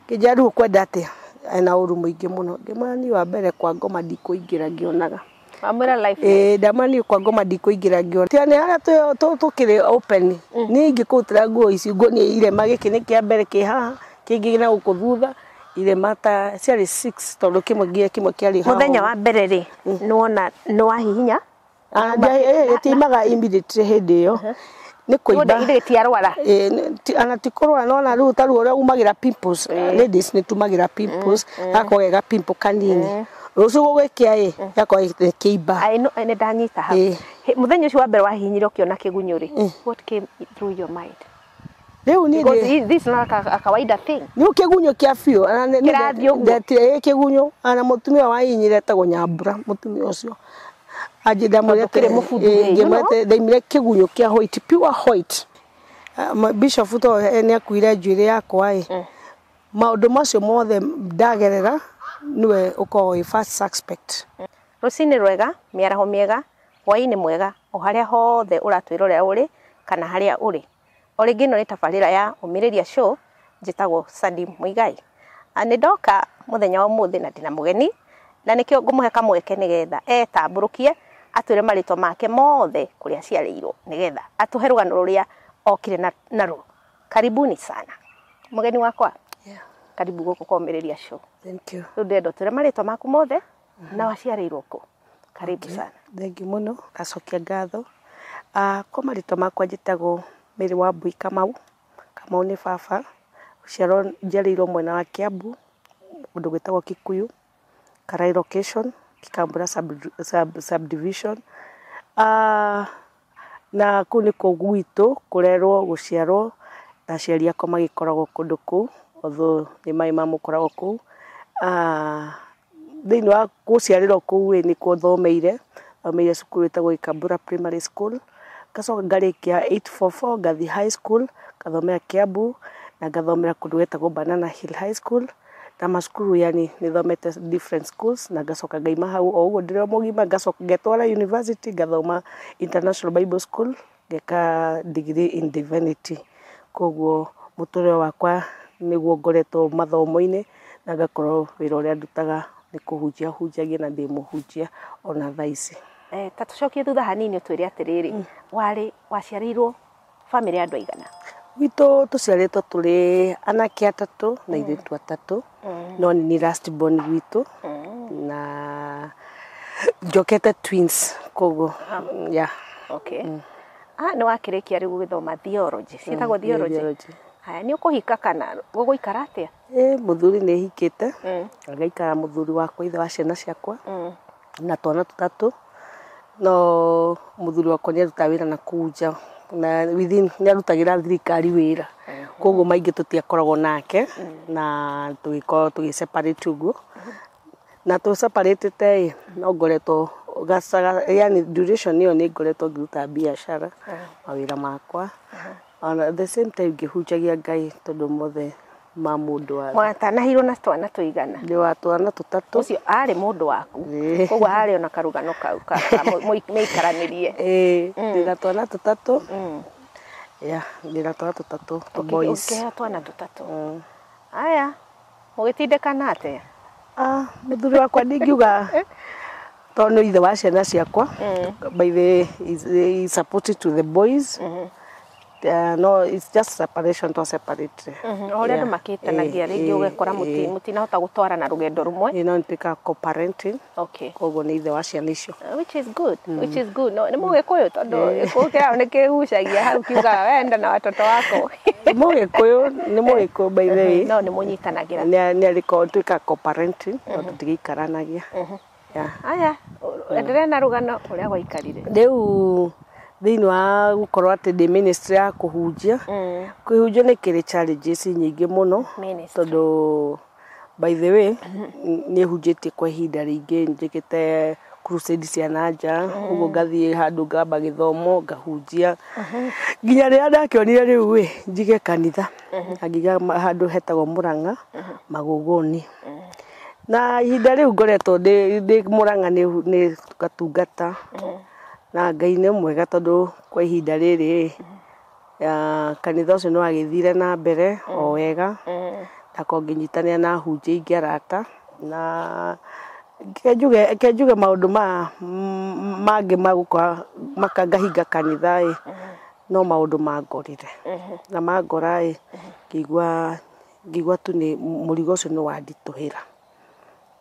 Kĩnjĩra rĩu ũkwenda atĩa? Ena ũru mũingĩ mũno. Ngĩmwĩra niĩ wa mbere kwa ngoma ndikũingĩra ngĩonaga. Wamwĩra life. Ĩĩ, ndamwĩra niĩ kwa ngoma ndikũingĩra ngĩona. Tiga nĩ harĩa tũkĩrĩ open. Niĩ ingĩkũrutĩra nguo ici nguonie irema, gĩkĩ nĩ kĩa mbere kĩ haha, kĩngĩ na gũkũ thutha, irema ta ciarĩ 6 tondũ kĩmwe nginya kĩmwe kĩarĩ haha. Mũthenya wa mbere rĩ, nĩwona nĩwahihinya? Gĩtiumaga immediately hĩndĩ ĩyo. Nĩ kũimba. Ithe gĩtiarwara. Ĩĩ, ona ti kũrwara, nona rĩu ta ruo ũrĩa umagĩra pimples. Ladies nĩ tumagĩra pimples, gakorwo ge ga pimple kanini. Rũciũ gũgĩkĩa ĩ, gakorwo gĩkĩimba. Nĩ ndanyita hau. Mũthenya ũcio wa mbere wahihinyire ũkĩona kĩgunyũ rĩ, what came through your mind? Rĩu niĩ Because this is not a kawaida thing. Nĩ kĩgunyũ kĩa biũ. Kĩrathiĩ ũguo. Ndetire ĩ kĩgunyũ, ona mũtumia wahihinyire etagwo Nyambura, mũtumia ũcio. Tondũ kĩrĩ mũbuthu ĩ, you know? Ndaimire kĩgunyũ kĩa white, pure white. Bishop to nĩ akuire njuĩrĩ yakwa ĩ. Maũndũ macio mothe ndagerera nĩwe ũkoragwo wĩ first suspect. Rũcinĩ rwega, mĩaraho mĩega, hwaĩ-inĩ mwega, o harĩa hothe ũratwĩrorera ũrĩ kana harĩa ũrĩ. O rĩngĩ ĩno nĩ tabarĩra ya Ũmĩrĩria Show, njĩtagwo Sandy Muigai. Nĩ ndoka mũthenya wa ũmũthĩ na ndĩna mũgeni, na nĩkĩo ngũmũhe kamweke nĩgetha etambũrũkie atwĩre marĩtwa make mothe kũrĩa aciarĩirwo nĩgetha atũhe rũgano rũrĩa okire naruo. Karibuni sana. Mũgeni wakwa. Karibu gũkũ kwa Ũmĩrĩria Show. Thank you. Rĩu ndĩrenda ũtwĩre marĩtwa maku mothe na waciarĩirwo kũ. Karibu sana. Thank you mũno, ngacokia ngatho. Kwa marĩtwa makwa njĩtagwo Mary Wambui Kamau. Kamau nĩ baba. Gũciarwo njiarĩirwo mwena wa Kiambu, kũndũ gwĩtagwo Kikuyu, Karai location, Kikambura subdivision. Na kũu nĩkuo gwitũ kũrerwo, gũciarwo, na aciari akwa magĩkoragwo kũndũ kũu, although nĩ maĩ mamũkoragwo kũu. Thĩinĩ wa gũciarĩrwo kũu ĩ, nĩkuo thomeire, thomeire cukuru ĩtagwo Gikambura Primary School, ngacoka ngarĩkia 844 ngathiĩ high school, ngathomera Kiambu, na ngathomera kũndũ gwĩtagwo Banana Hill High School, na macukuru yani nĩ thomete different schools, na ngacoka ngaima hau o ũguo ndĩrĩ o mũgima, ngacoka ngetwara university, ngathoma International Bible School, ngeka degree in divinity. Koguo mũtũrĩre wakwa nĩguo ngoretwo mathomo-inĩ, na ngakorwo wĩra ũrĩa ndutaga nĩ kũhunjia hunjagia na ndĩ mũhunjia ona thaa ici. Ta tũcokie thutha hanini ũtwĩre atĩrĩrĩ, warĩ waciarĩirwo bamĩrĩ ya andũ aigana? Gwitũ tũciarĩtwo tũrĩ anake atatũ na airĩtu atatũ, no nĩ niĩ last born gwitũ, na njokete twins, koguo yeah. Okay. Nĩ wakĩrĩkia rĩu gũgĩthoma theology, ciĩtagwo theology? Theology. Haya, nĩ ũkũhika kana ũgũikara atĩa? Ĩ, mũthuri nĩ hikĩte, ngaikara mũthuri wakwa, ithe wa ciana ciakwa, na twana tũtatũ, no mũthuri wakwa nĩ arutaga wĩra na kũu nja, na within nĩ arutagĩra thirikari wĩra, koguo maingĩ tũtiakoragwo nake, na tũgĩkorwo tũgĩ separate ũguo, na tũ separate ĩ, no ngoretwo gacaga, yani duration ĩyo nĩ ngoretwo ngĩruta biacara, mawĩra makwa, ona at the same time ngĩhunjagia Ngai tondũ mothe ma mũndũ wa Mwatanahirwo na twana tũigana? Ndĩ wa twana tũtatũ. Ũcio arĩ mũndũ waku. Koguo harĩ ona karũgano kau ka mĩikaranĩrie. Ĩĩ, ndĩna twana tũtatũ. Yeah, ndĩna twana tũtatũ, tũ boys. Ũkĩheo twana tũtatũ. Aya, mũgĩtindĩkana atĩa? Mũthuri wakwa ndingiuga tondũ nĩ ithe wa ciana ciakwa. By the way, he supported to the boys. No, it's just separation to separate. O ũrĩa andũ makĩtanagia rĩngĩ ũgekora mũtinahota gũtwarana rũgendo rũmwe. Ĩno nĩ tuĩkaga co-parenting. Koguo nĩ ithe wa ciana icio. Which is good. Which is good. No, nĩ mũgĩkũyũ tondũ gĩkũyũ kĩao nĩ kĩgucagia hau kiugaga wenda na watoto wako. Mũgĩkũyũ, nĩ mũgĩkũyũ by the way. No, nĩ mũnyitanagĩra. Nĩ arĩ tuĩkaga co-parenting, no tũtigĩikaranagia. Yeah. Aya, endelea na rũgano ũrĩa gwaikarire. Rĩu thĩinĩ wa gũkorwo atĩ ndĩ ministry ya kũhunjia, kũhunjia nĩ kĩrĩ challenges nyingĩ mũno, Ministry. tondũ by the way nĩ hunjĩtie kwa ihinda rĩingĩ, njĩkĩte crusade cia na nja, ũguo ngathiĩ handũ ngamba gĩthomo ngahunjia, nginya rĩrĩa ndakĩonire rĩu ĩ njige kanitha, na ngiga handũ hetagwo Murang'a Magũgũni, na ihinda rĩu ngoretwo ndĩ Murang'a nĩ ngatungata, na Ngai nĩ mwega tondũ kwa ihinda rĩrĩ kanitha ũcio nĩ wagĩthire na mbere o wega, Ndakorwo ngĩnyitanĩra na ahunjia aingĩ arata na kenjuge maũndũ mangĩ ma gũkorwo ngahinga kanitha ĩ, no maũndũ mangorire na mangora ĩ, ngĩigua tu nĩ mũrigo ũcio nĩ wanditũhĩra.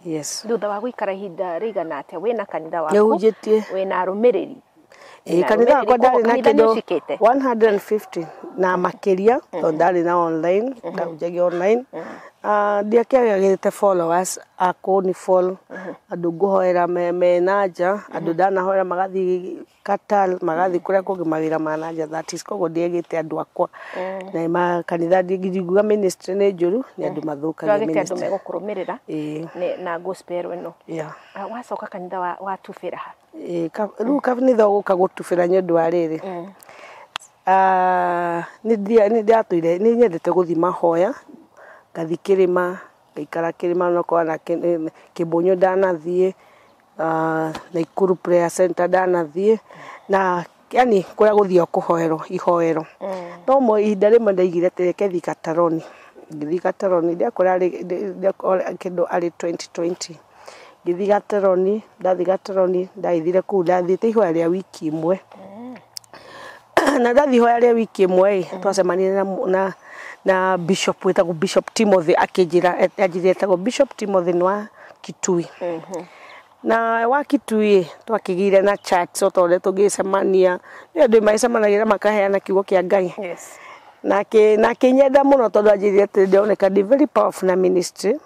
Yes. Thutha wa gũikara ihinda rĩigana atĩa wĩna kanitha waku? Nĩhunjĩtie. Wĩna arũmĩrĩri? Ĩĩ, kanitha wakwa ndarĩ na kĩndũ 150 na makĩria, tondũ ndarĩ na online, ndahunjagia online. Ndiakĩagĩte followers a kũni follow, andũ ngũhoera me na nja, andũ ndanahoera magathiĩ Qatar, magathiĩ kũrĩa kũngĩ mawĩra ma na nja, that is, koguo ndiagĩte andũ akwa. Na ma kanitha ndingiuga ministry nĩ njũru, nĩ andũ mathũkagia Ndwagĩte andũ ministry. megũkũrũmĩrĩra na gospel ĩno. Yeah. Wacoka kanitha watubĩra ha? Rĩu kanitha ũgũka gũtubĩra nĩ ũndũ wa rĩrĩ. Nĩ ndatũire, nĩ nyendete gũthiĩ mahoya, ngathiĩ kĩrĩma, ngaikara kĩrĩma onokorwo na Kĩbũnyũ ndanathiĩ, Naikuru Prayer Center ndanathiĩ, na yani kũrĩa gũthiagwo kũhoerwo ihoero. No ihinda rĩmwe ndaigire atĩ reke thiĩ Gataroni, ngĩthiĩ Gataroni, ndiakora kĩndũ arĩ 2020. Ngĩthiĩ Gataroni, ndathiĩ Gataroni, ndagĩthire kũu ndathiĩte ihoya rĩa wiki ĩmwe. Na ndathiĩ ihoya rĩa wiki ĩmwe ĩ, twacemanirie na bishop wĩtagwo Bishop Timothy, akĩnjĩra, anjĩrire etagwo Bishop Timothy nĩ wa Kitui. Na wa Kitui twakĩgĩire na chat o ta ũrĩa tũngĩcemania, nĩ andũ magĩcemanagia na makaheana kiugo kĩa Ngai. Yes. Na akĩnyenda mũno tondũ anjĩrire atĩ ndĩroneka ndĩ very powerful na ministry.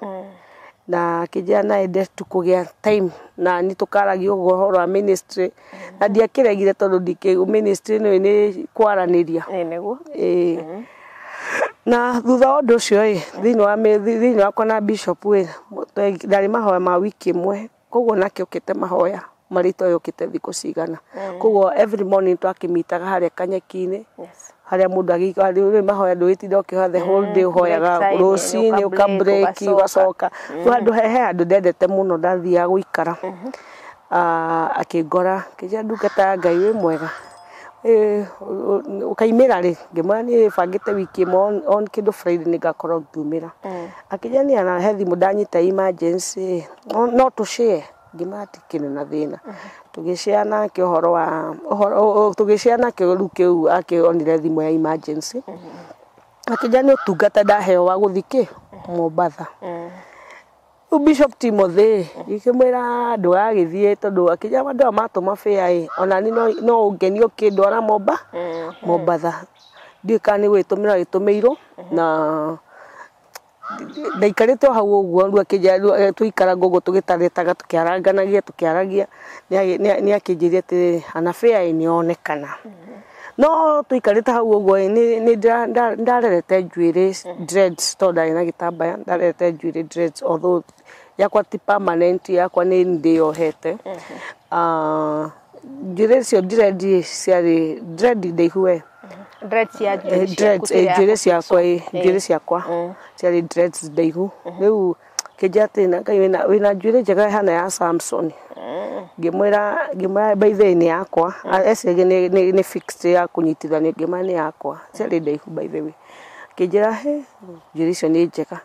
Na akĩnjĩra na ende tu kũgĩa time na nĩ tũkaragia ũguo ũhoro wa ministry. Na ndiakĩregire tondũ ndikĩ ministry nĩ kwaranĩria. Nĩguo. Na thutha wa ũndũ ũcio ĩ, thĩinĩ wakwa na bishop ĩ, ndarĩ mahoya ma wiki ĩmwe, koguo nake okĩte mahoya marĩa itoĩ thikũ cigana. Koguo every morning twakĩmitaga harĩa kanyeki-inĩ. Yes. Harĩa mũndũ agĩikara rĩu mahoya ndũgĩtinda ũkĩhoya the whole day, ũhoyaga rũcinĩ ũka break ũgacoka. Rĩu handũ he handũ ndendete mũno ndathiaga gũikara. Akĩngora akĩnjĩra ndungata ya Ngai wĩ mwega, ũkaimĩra rĩ? Ngĩmwĩra niĩ bangĩte wiki ĩmwe on kĩndũ Friday nĩngakorwo ngiumĩra. Akĩnjĩra niĩ ona he thimũ ndanyita emergency, no tũ share. Ngĩmwĩra hatikĩrĩ na thĩna. Tũgĩshare nake ũhoro wa ũhoro, tũgĩshare nake rĩu kĩu akĩonire thimũ ya emergency. Akĩnjĩra nĩ ũtungata ndaheo wa gũthiĩ kĩ Mombatha. Rĩu Bishop Timothy ngĩkĩmwĩra ndũgagĩthiĩ tondũ akĩnjĩra andũ aya matũma fare ĩ, ona niĩ no ũngenie ũkĩndwara Mombatha. Ndiũĩ kana nĩ gũgĩtũmĩrwo agĩtũmĩirwo na ndaikarĩte o hau ũguo rĩu akĩnjĩra tũikaranga ũguo tũgĩtarĩtaga tũkĩaranganagia tũkĩaragia, nĩ akĩnjĩrire atĩrĩrĩ ana fare nĩ yonekana. No tũikarĩte hau ũguo nĩ ndarerete njuĩrĩ dreads tondũ ndarĩ na gĩtambaya, ndarerete njuĩrĩ dreads although yakwa ti permanent, yakwa nĩ ndĩyohete. Njuĩrĩ icio dread ciarĩ dread ndaihu we. Dreads cia njuĩrĩ ciakwa, njuĩrĩ ciakwa ciarĩ dreads ndaihu. Rĩu akĩnjĩra atĩ Ngai wĩna njuĩrĩ njega ĩhana ya Samson. Ngĩmwĩra by the way nĩ yakwa, eciragia nĩ fixed ya kũnyitithanio, ngĩmwĩra nĩ yakwa, ciarĩ ndaihu by the way. Akĩnjĩra he njuĩrĩ icio nĩ njega.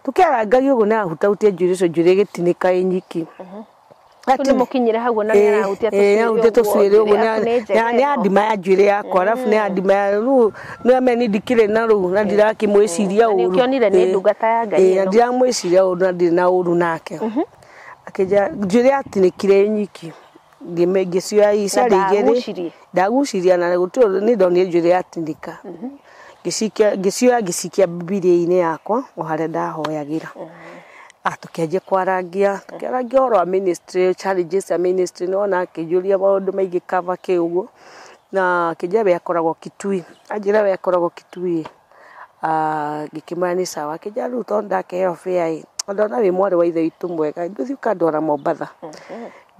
Tũkĩarangagia ũguo nĩ ahutahutia njuĩrĩ icio, njuĩrĩ ĩgĩtinĩka ĩ nyiki. Nĩ mũkinyire hau na nĩ arahutia tũcuĩrĩ ũguo, nĩ andima ya njuĩrĩ yakwa, arabu nĩ andima ya rĩu nĩ amenya ndikĩrĩ na rũu na ndirakĩmwĩciria ũru. Nĩ ũkĩonire nĩ ndungata ya Ngai ĩno. Ndiramwĩciria ũru na ndirĩ na ũru nake. Akĩnjĩra njuĩrĩ yatinĩkire ĩ nyiki, ngĩcioya ciarĩ igĩrĩ, ndagucirie na gũtirĩ nĩ ndonire njuĩrĩ yatinĩka. Ngĩcioya ngĩcikia Bibilia-inĩ yakwa o harĩa ndahoyagĩra. Tũkĩanjia kwarangia, tũkĩarangia ũhoro wa ministry, challenges ya ministry, nĩwona akĩnjũria maũndũ maingĩ cover kĩ ũguo. Na akĩnjĩra we akoragwo Kitui, anjĩra we akoragwo Kitui. Ngĩkĩmwĩra nĩ sawa, akĩnjĩra rĩu tondũ ndakĩheo fare ĩ, ndona wĩ mwarĩ wa ithe witũ mwega, ndũthiĩ ũkandwara Mombatha.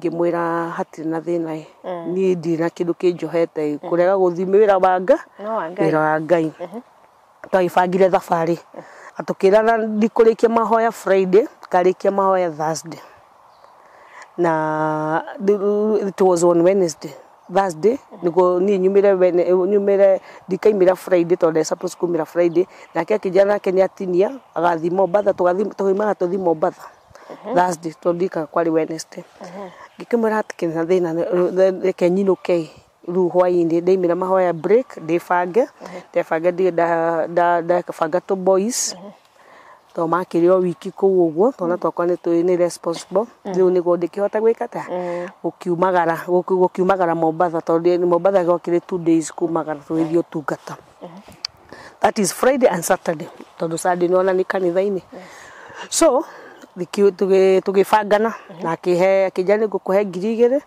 Ngĩmwĩra hatirĩ na thĩna ĩ, niĩ ndirĩ na kĩndũ kĩnjohete ĩ, kũrega gũthiĩ wĩra wa wĩra wa Ngai. Twagĩbangire thabarĩ, atũkĩrana ndikũrĩkia mahoya Friday, ngarĩkia mahoya Thursday. Na it was on Wednesday. Thursday niguo niĩ nyumĩre nyumĩre ndikaimĩra Friday tondũ ndarĩ supposed kumĩra Friday. Nake akĩnjĩra nake nĩ atinia agathiĩ Mombatha, tũgaumaga tũthiĩ Mombatha Thursday tondũ ndikaga kwarĩ Wednesday. Ngĩkĩmwĩra hatikĩrĩ na thĩna, reke nyinũke rĩu hwaĩ-inĩ ndaimĩra mahoya break ndĩbange, ndebange ndige ndabanga tũ boys tondũ makĩrĩ o wiki kũu ũguo, twana twakwa nĩ responsible. Rĩu nĩguo ndĩkĩhota gwĩka ta gũkiumagara Mombatha tondũ Mombatha gwakĩrĩ 2 days kumagara tũgĩthiĩ ũtungata. That is Friday and Saturday tondũ Sunday nĩwona nĩ kanitha-inĩ. So tũgĩbangana na akĩhe, akĩnjĩra nĩ ngũkũhe 2,000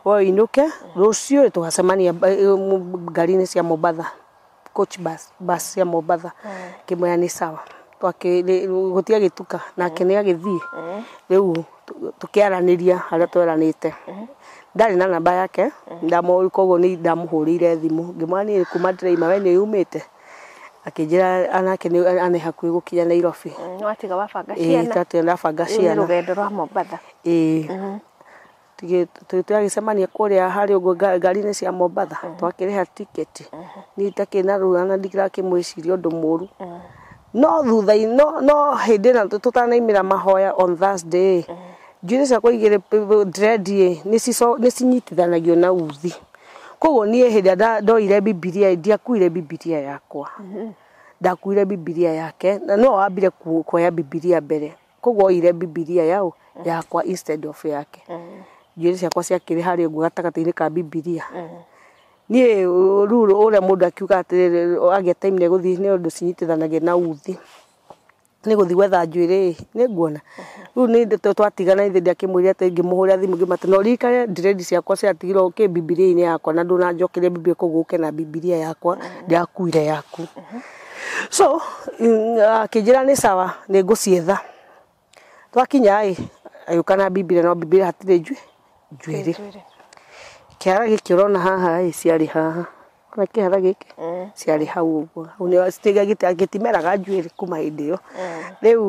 we ũinũke, rũciũ tũgacemania ngari-inĩ cia Mombatha, coach bus, bus cia Mombatha. Ngĩmwĩra nĩ sawa. Gũtiagĩtuka nake nĩ agĩthiĩ. Rĩu tũkĩaranĩria harĩa tweranĩte. Ndarĩ na namba yake, koguo nĩ ndamũhũrĩire thimũ ngĩmwĩra niĩ kuma ndĩraima we nĩ yumĩte. Akĩnjĩra anake nĩ ane hakuhĩ gũkinya Nairobi. Nĩ watiga wabanga Ĩĩ, ciana. twatiga ndabanga Rĩu nĩ ciana. rũgendo rwa Mombatha. Ĩĩ. Tũgĩcemania kũrĩa harĩa ũguo ngari-inĩ cia Mombatha, twakĩrĩha tiketi. Niĩ itakĩrĩ na rũra na ndirakĩmwĩciria ũndũ mũru. No thutha no hĩndĩ ĩno tũtanaimĩra mahoya on Thursday, njuĩrĩ ciakwa igĩrĩ dread ĩ nĩ cinyitithanagio na uthi. Koguo niĩ hĩndĩ ĩrĩa ndoire Bibilia ndiakuire Bibilia yakwa. Ndakuire Bibilia yake na no wambire kuoya Bibilia mbere. Koguo oire Bibilia yau yakwa instead of yake. Njuĩrĩ ciakwa ciakĩrĩ harĩa ũguo gatagatĩ-inĩ ka Bibilia. Niĩ rĩu ũrĩa mũndũ akiuga atĩrĩrĩ agĩa time nĩ egũthiĩ nĩ ũndũ cinyitithanagia na uthi. Nĩ gũthiĩ gwetha njuĩrĩ ĩ nĩ nguona. Rĩu nĩ twatigana ithe ndakĩmwĩrire atĩ ngĩmũhũrĩra thimũ ngĩmwĩra atĩ no ũririkane dread ciakwa ciatigirwo kĩ Bibilia-inĩ yakwa na ndũnanjokeria Bibilia koguo ũke na Bibilia yakwa ndĩrakuire yaku. So akĩnjĩra nĩ sawa nĩ ngũcietha. Twakinya ĩ agĩũka na Bibilia no Bibilia hatirĩ njuĩrĩ. Kĩara gĩkĩ ũrona haha ĩ ciarĩ haha. Ona kĩara gĩkĩ ciarĩ hau ũguo. Hau gĩtimeraga njuĩrĩ kuma hĩndĩ ĩyo. Rĩu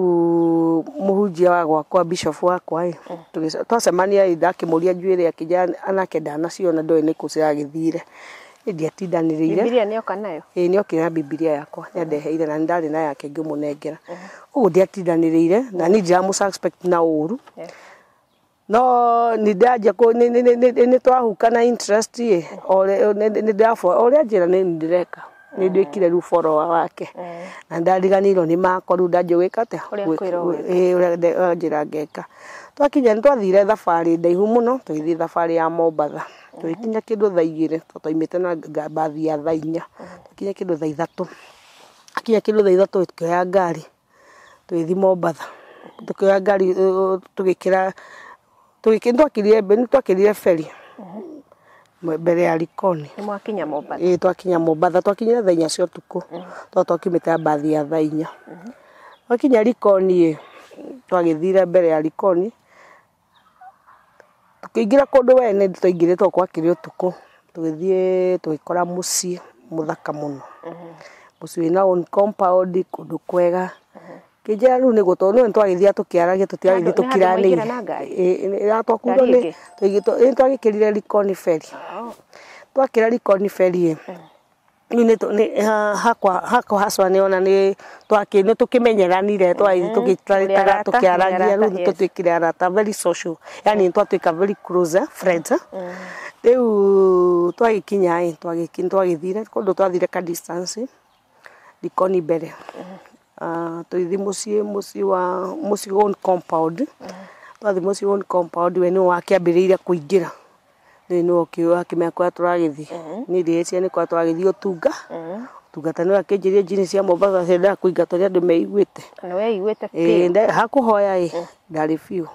mũhunjia wa gwakwa bishop wakwa ĩ twacemania ĩ ndakĩmũria njuĩrĩ akĩnjĩra anake ndanaciona ndoĩ nĩkũ ciragĩthire. Niĩ ndiatindanĩrĩire. Bibilia nĩoka nayo? Ĩĩ nĩokire na Bibilia yakwa nĩandeheire na nĩ ndarĩ na yake ngĩmũnengera. Ũguo ndiatindanĩrĩire na niĩ ndiramũ suspect na ũru. No nĩ ndanjia nĩ twahuka na interest ĩ ũrĩa anjĩra nĩ ndĩreka. Nĩ nduĩkire rĩu follower wake. Na ndariganĩirwo nĩ makwa rĩu ndanjia gwĩka atĩa? Ũrĩa akwĩra ũgeka. Ĩĩ ũrĩa anjĩra ngeka. Twakinya nĩ twathire thabarĩ ndaihu mũno tũgĩthiĩ thabarĩ ya Mombatha. Tũgĩkinya kĩndũ thaa 2 tondũ twaumĩte na mbathi ya thaa 4. Tũgĩkinya kĩndũ thaa 3. Akinya kĩndũ thaa 3 tũkĩoya ngari tũgĩthiĩ Mombatha. Tũkĩoya ngari tũgĩkĩra nĩ twakĩrire ferry mbere ya Likoni. Nĩ mwakinya Mombatha? Ĩĩ twakinya Mombatha twakinyire thaa 4 cia ũtukũ tondũ twakiumĩte mbathi ya thaa 4. Twakinya Likoni ĩ twagĩthire mbere ya Likoni tũkĩingĩra kũndũ we nĩ twaingĩrire tondũ gwakĩrĩ ũtukũ. Tũgĩthiĩ tũgĩkora mũciĩ mũthaka mũno. Mũciĩ wĩna own compound kũndũ kwega. Kĩnjĩra rĩu nĩguo tondũ nĩ twagĩthiaga tũkĩaragia tũtiragĩthiĩ Nĩ handũ mwaingĩra tũkiranĩire. na ngari? Ĩĩ twakuirwo Ngari nĩ ĩngĩ? twagĩkĩrire Likoni ferry. Twakĩra Likoni ferry ĩ rĩu nĩ hakwa haswa nĩ ona nĩ tũkĩmenyeranire twagĩthiĩ Mũrĩ arata, tũkĩaragia mũrĩ rĩu arata, yes. tũtuĩkire arata very social yani nĩ twatuĩka very close friends. Rĩu twagĩkinya ĩ twagĩthire kũndũ twathire ka distance Likoni mbere. Tũgĩthiĩ mũciĩ wa mũciĩ own compound. Twathiĩ mũciĩ own compound we nĩwe wakĩambĩrĩirie kũingĩra. Rĩu nĩwe wakĩmenya kũrĩa tũragĩthiĩ. Niĩ ndĩreciria nĩ kũrĩa tũragĩthiĩ ũtunga. Ũtungata nĩwe akĩnjĩrire njini cia Mombatha ciendaga kũingatwo nĩ andũ meiguĩte. Na weiguĩte Ĩĩ biũ? hakũhoya ĩ ndarĩ biũ.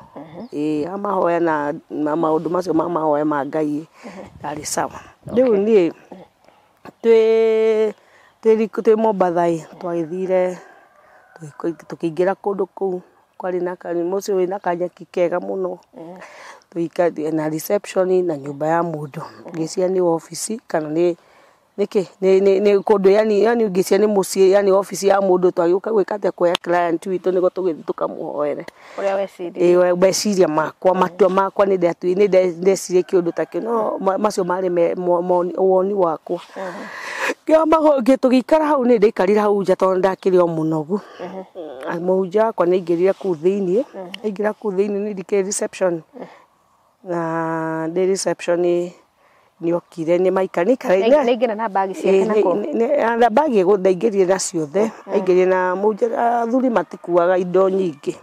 Ĩĩ ha mahoya na maũndũ macio ma mahoya ma Ngai ĩ ndarĩ sawa. Rĩu niĩ twĩ Mombatha ĩ twagĩthire tũkĩingĩra kũndũ kũu kwarĩ na mũciĩ wĩna kanyeki kega mũno. Na reception na nyũmba ya mũndũ. Ngĩciria nĩ wabici kana nĩ Nĩkĩ nĩ kũndũ yani ngĩcia nĩ mũciĩ, yani ofici ya mũndũ twagĩũka gwĩka atĩa, kuoya client witũ nĩguo tũgĩthiĩ tũkamũhoere. Ũrĩa weciririe. Ĩĩ, meciria makwa, matua makwa nĩ ndecirie kĩũndũ ta kĩu, no macio marĩ woni wakwa. Tũgĩikara hau, nĩ ndaikarire hau nja tondũ ndakĩrĩ o mũnogu. Mũhunjia wakwa nĩ aingĩrire kũu thĩiniĩ, aingĩra kũu thĩiniĩ nĩ ndikĩrĩ reception, na ndĩ reception nĩ okire nĩ maikara nĩ na bagi ciake na na bagi ndaingĩrire na ciothe, aingĩrire na mũhunjia. Athuri matikuaga indo nyingĩ,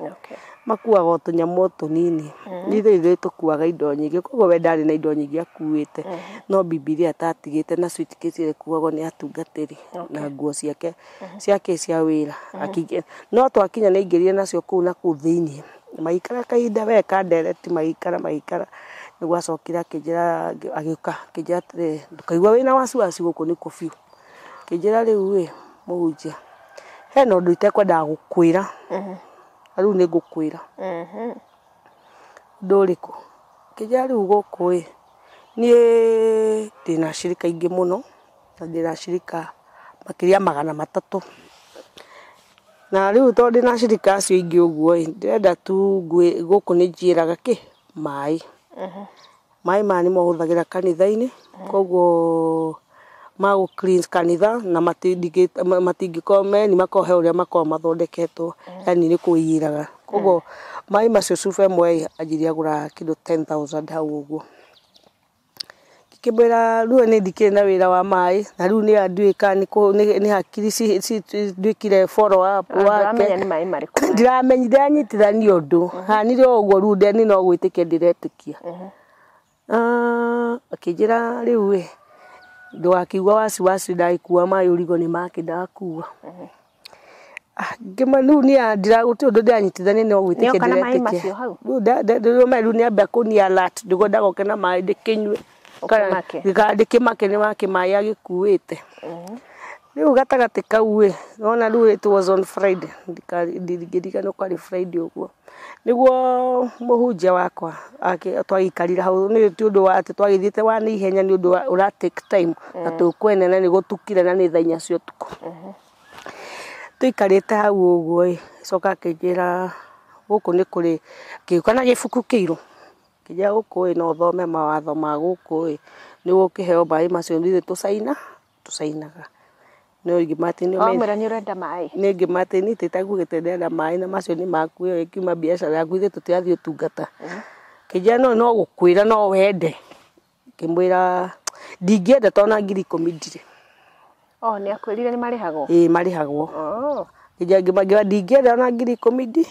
makuaga o tũnyamũ tũnini, ithuĩ tũkuaga indo nyingĩ, koguo we ndarĩ na indo nyingĩ akuĩte, no Bibilia atatigĩte na suitcase ĩrĩa ĩkuagwo nĩ atungatĩri na nguo ciake ciake cia wĩra. No twakinya nĩ aingĩrire nacio kũu na kũu thĩiniĩ, magĩikara kahinda we kandereti, magĩikara nĩguo acokire akĩnjĩra, agĩũka akĩnjĩra atĩrĩrĩ, ndũkaigua wĩna wasiwasi gũkũ nĩkuo biũ. Akĩnjĩra rĩu ĩ mũhunjia, hena ũndũ itekwendaga gũkwĩra, na rĩu nĩ ngũkwĩra. Ũndũ ũrĩkũ? Akĩnjĩra rĩu gũkũ ĩ, niĩ ndĩna ashirika aingĩ mũno, na ndĩna ashirika makĩria 300. Na rĩu tondũ ndĩna ashirika acio aingĩ ũguo ĩ, ndĩrenda tu gũkũ nĩ njĩraga kĩ maĩ. Maĩ maya nĩmo hũthagĩra kanitha-inĩ, koguo ma gũ cleanse kanitha na matingĩkorwo meni makoragwo he ũrĩa makoragwo mathondeketwo, yani nĩ kũiyĩraga. Koguo maĩ macio cuba ĩmwe ĩ, anjirie agũraga kĩndũ 10,000 hau ũguo. Ngĩkĩmwĩra rĩu niĩ ndikĩrĩ na wĩra wa maĩ, na rĩu nĩ ndiũĩ kana nĩ hakiri nduĩkire follow up wake. Ndũramenya nĩ maĩ marĩkũ. Ndiramenya, ndiranyitithania ũndũ. Hanire o ũguo rĩu niĩ no gwĩtĩkia ndĩretĩkia. Akĩnjĩra rĩu ĩ, ndũgakĩigua wasiwasi ndagĩkua maĩ ũrigwo nĩ makĩ ndakua. Ngĩmwĩra rĩu niĩ gũtirĩ ũndũ ndĩranyitithania no gwĩtĩkia Nĩoka na maĩ ndĩretĩkia. macio hau? Rĩu rĩu nĩ ambia kũni alert nĩguo ndagoke na maĩ ndĩkĩnyue. Ũkĩmake. Ndĩkĩmake nĩ wake maĩ agĩkuĩte. Rĩu gatagatĩ kau ĩ, wona rĩu it was on Friday, ndingĩririkana kwarĩ Friday ũguo. Nĩguo mũhunjia wakwa twagĩikarire hau, nĩ ti ũndũ wa atĩ twagĩthiĩte wa na ihenya, nĩ ũndũ wa ũra take time, na tũkwenena nĩ gũtukire na nĩ thaa inya cia ũtukũ. Tũikarĩte hau ũguo ĩ, acoka akĩnjĩra gũkũ nĩ kũrĩ, akĩũka na gĩbuku kĩirũ. Akĩnjĩra gũkũ ĩ, no ũthome mawatho ma gũkũ ĩ, nĩguo ũkĩheo maĩ macio ithuĩ tũcainaga. No Wamwĩra nĩ ũrenda maĩ? Nĩ ngĩma atĩ niĩ titaugĩte ndĩrenda maĩ na macio nĩ maku, ĩyo ĩkiuma biacara yaku, ithuĩ tũtirathiĩ ũtungata. Akĩnjĩra no gũkwĩra no wende. Ngĩmwĩra ndingĩenda tondũ na 10,000 ndirĩ. Oh, nĩ akwĩrire nĩ marĩhagwo? Ĩĩ marĩhagwo. Ngĩmwĩra ndingĩenda ona 10,000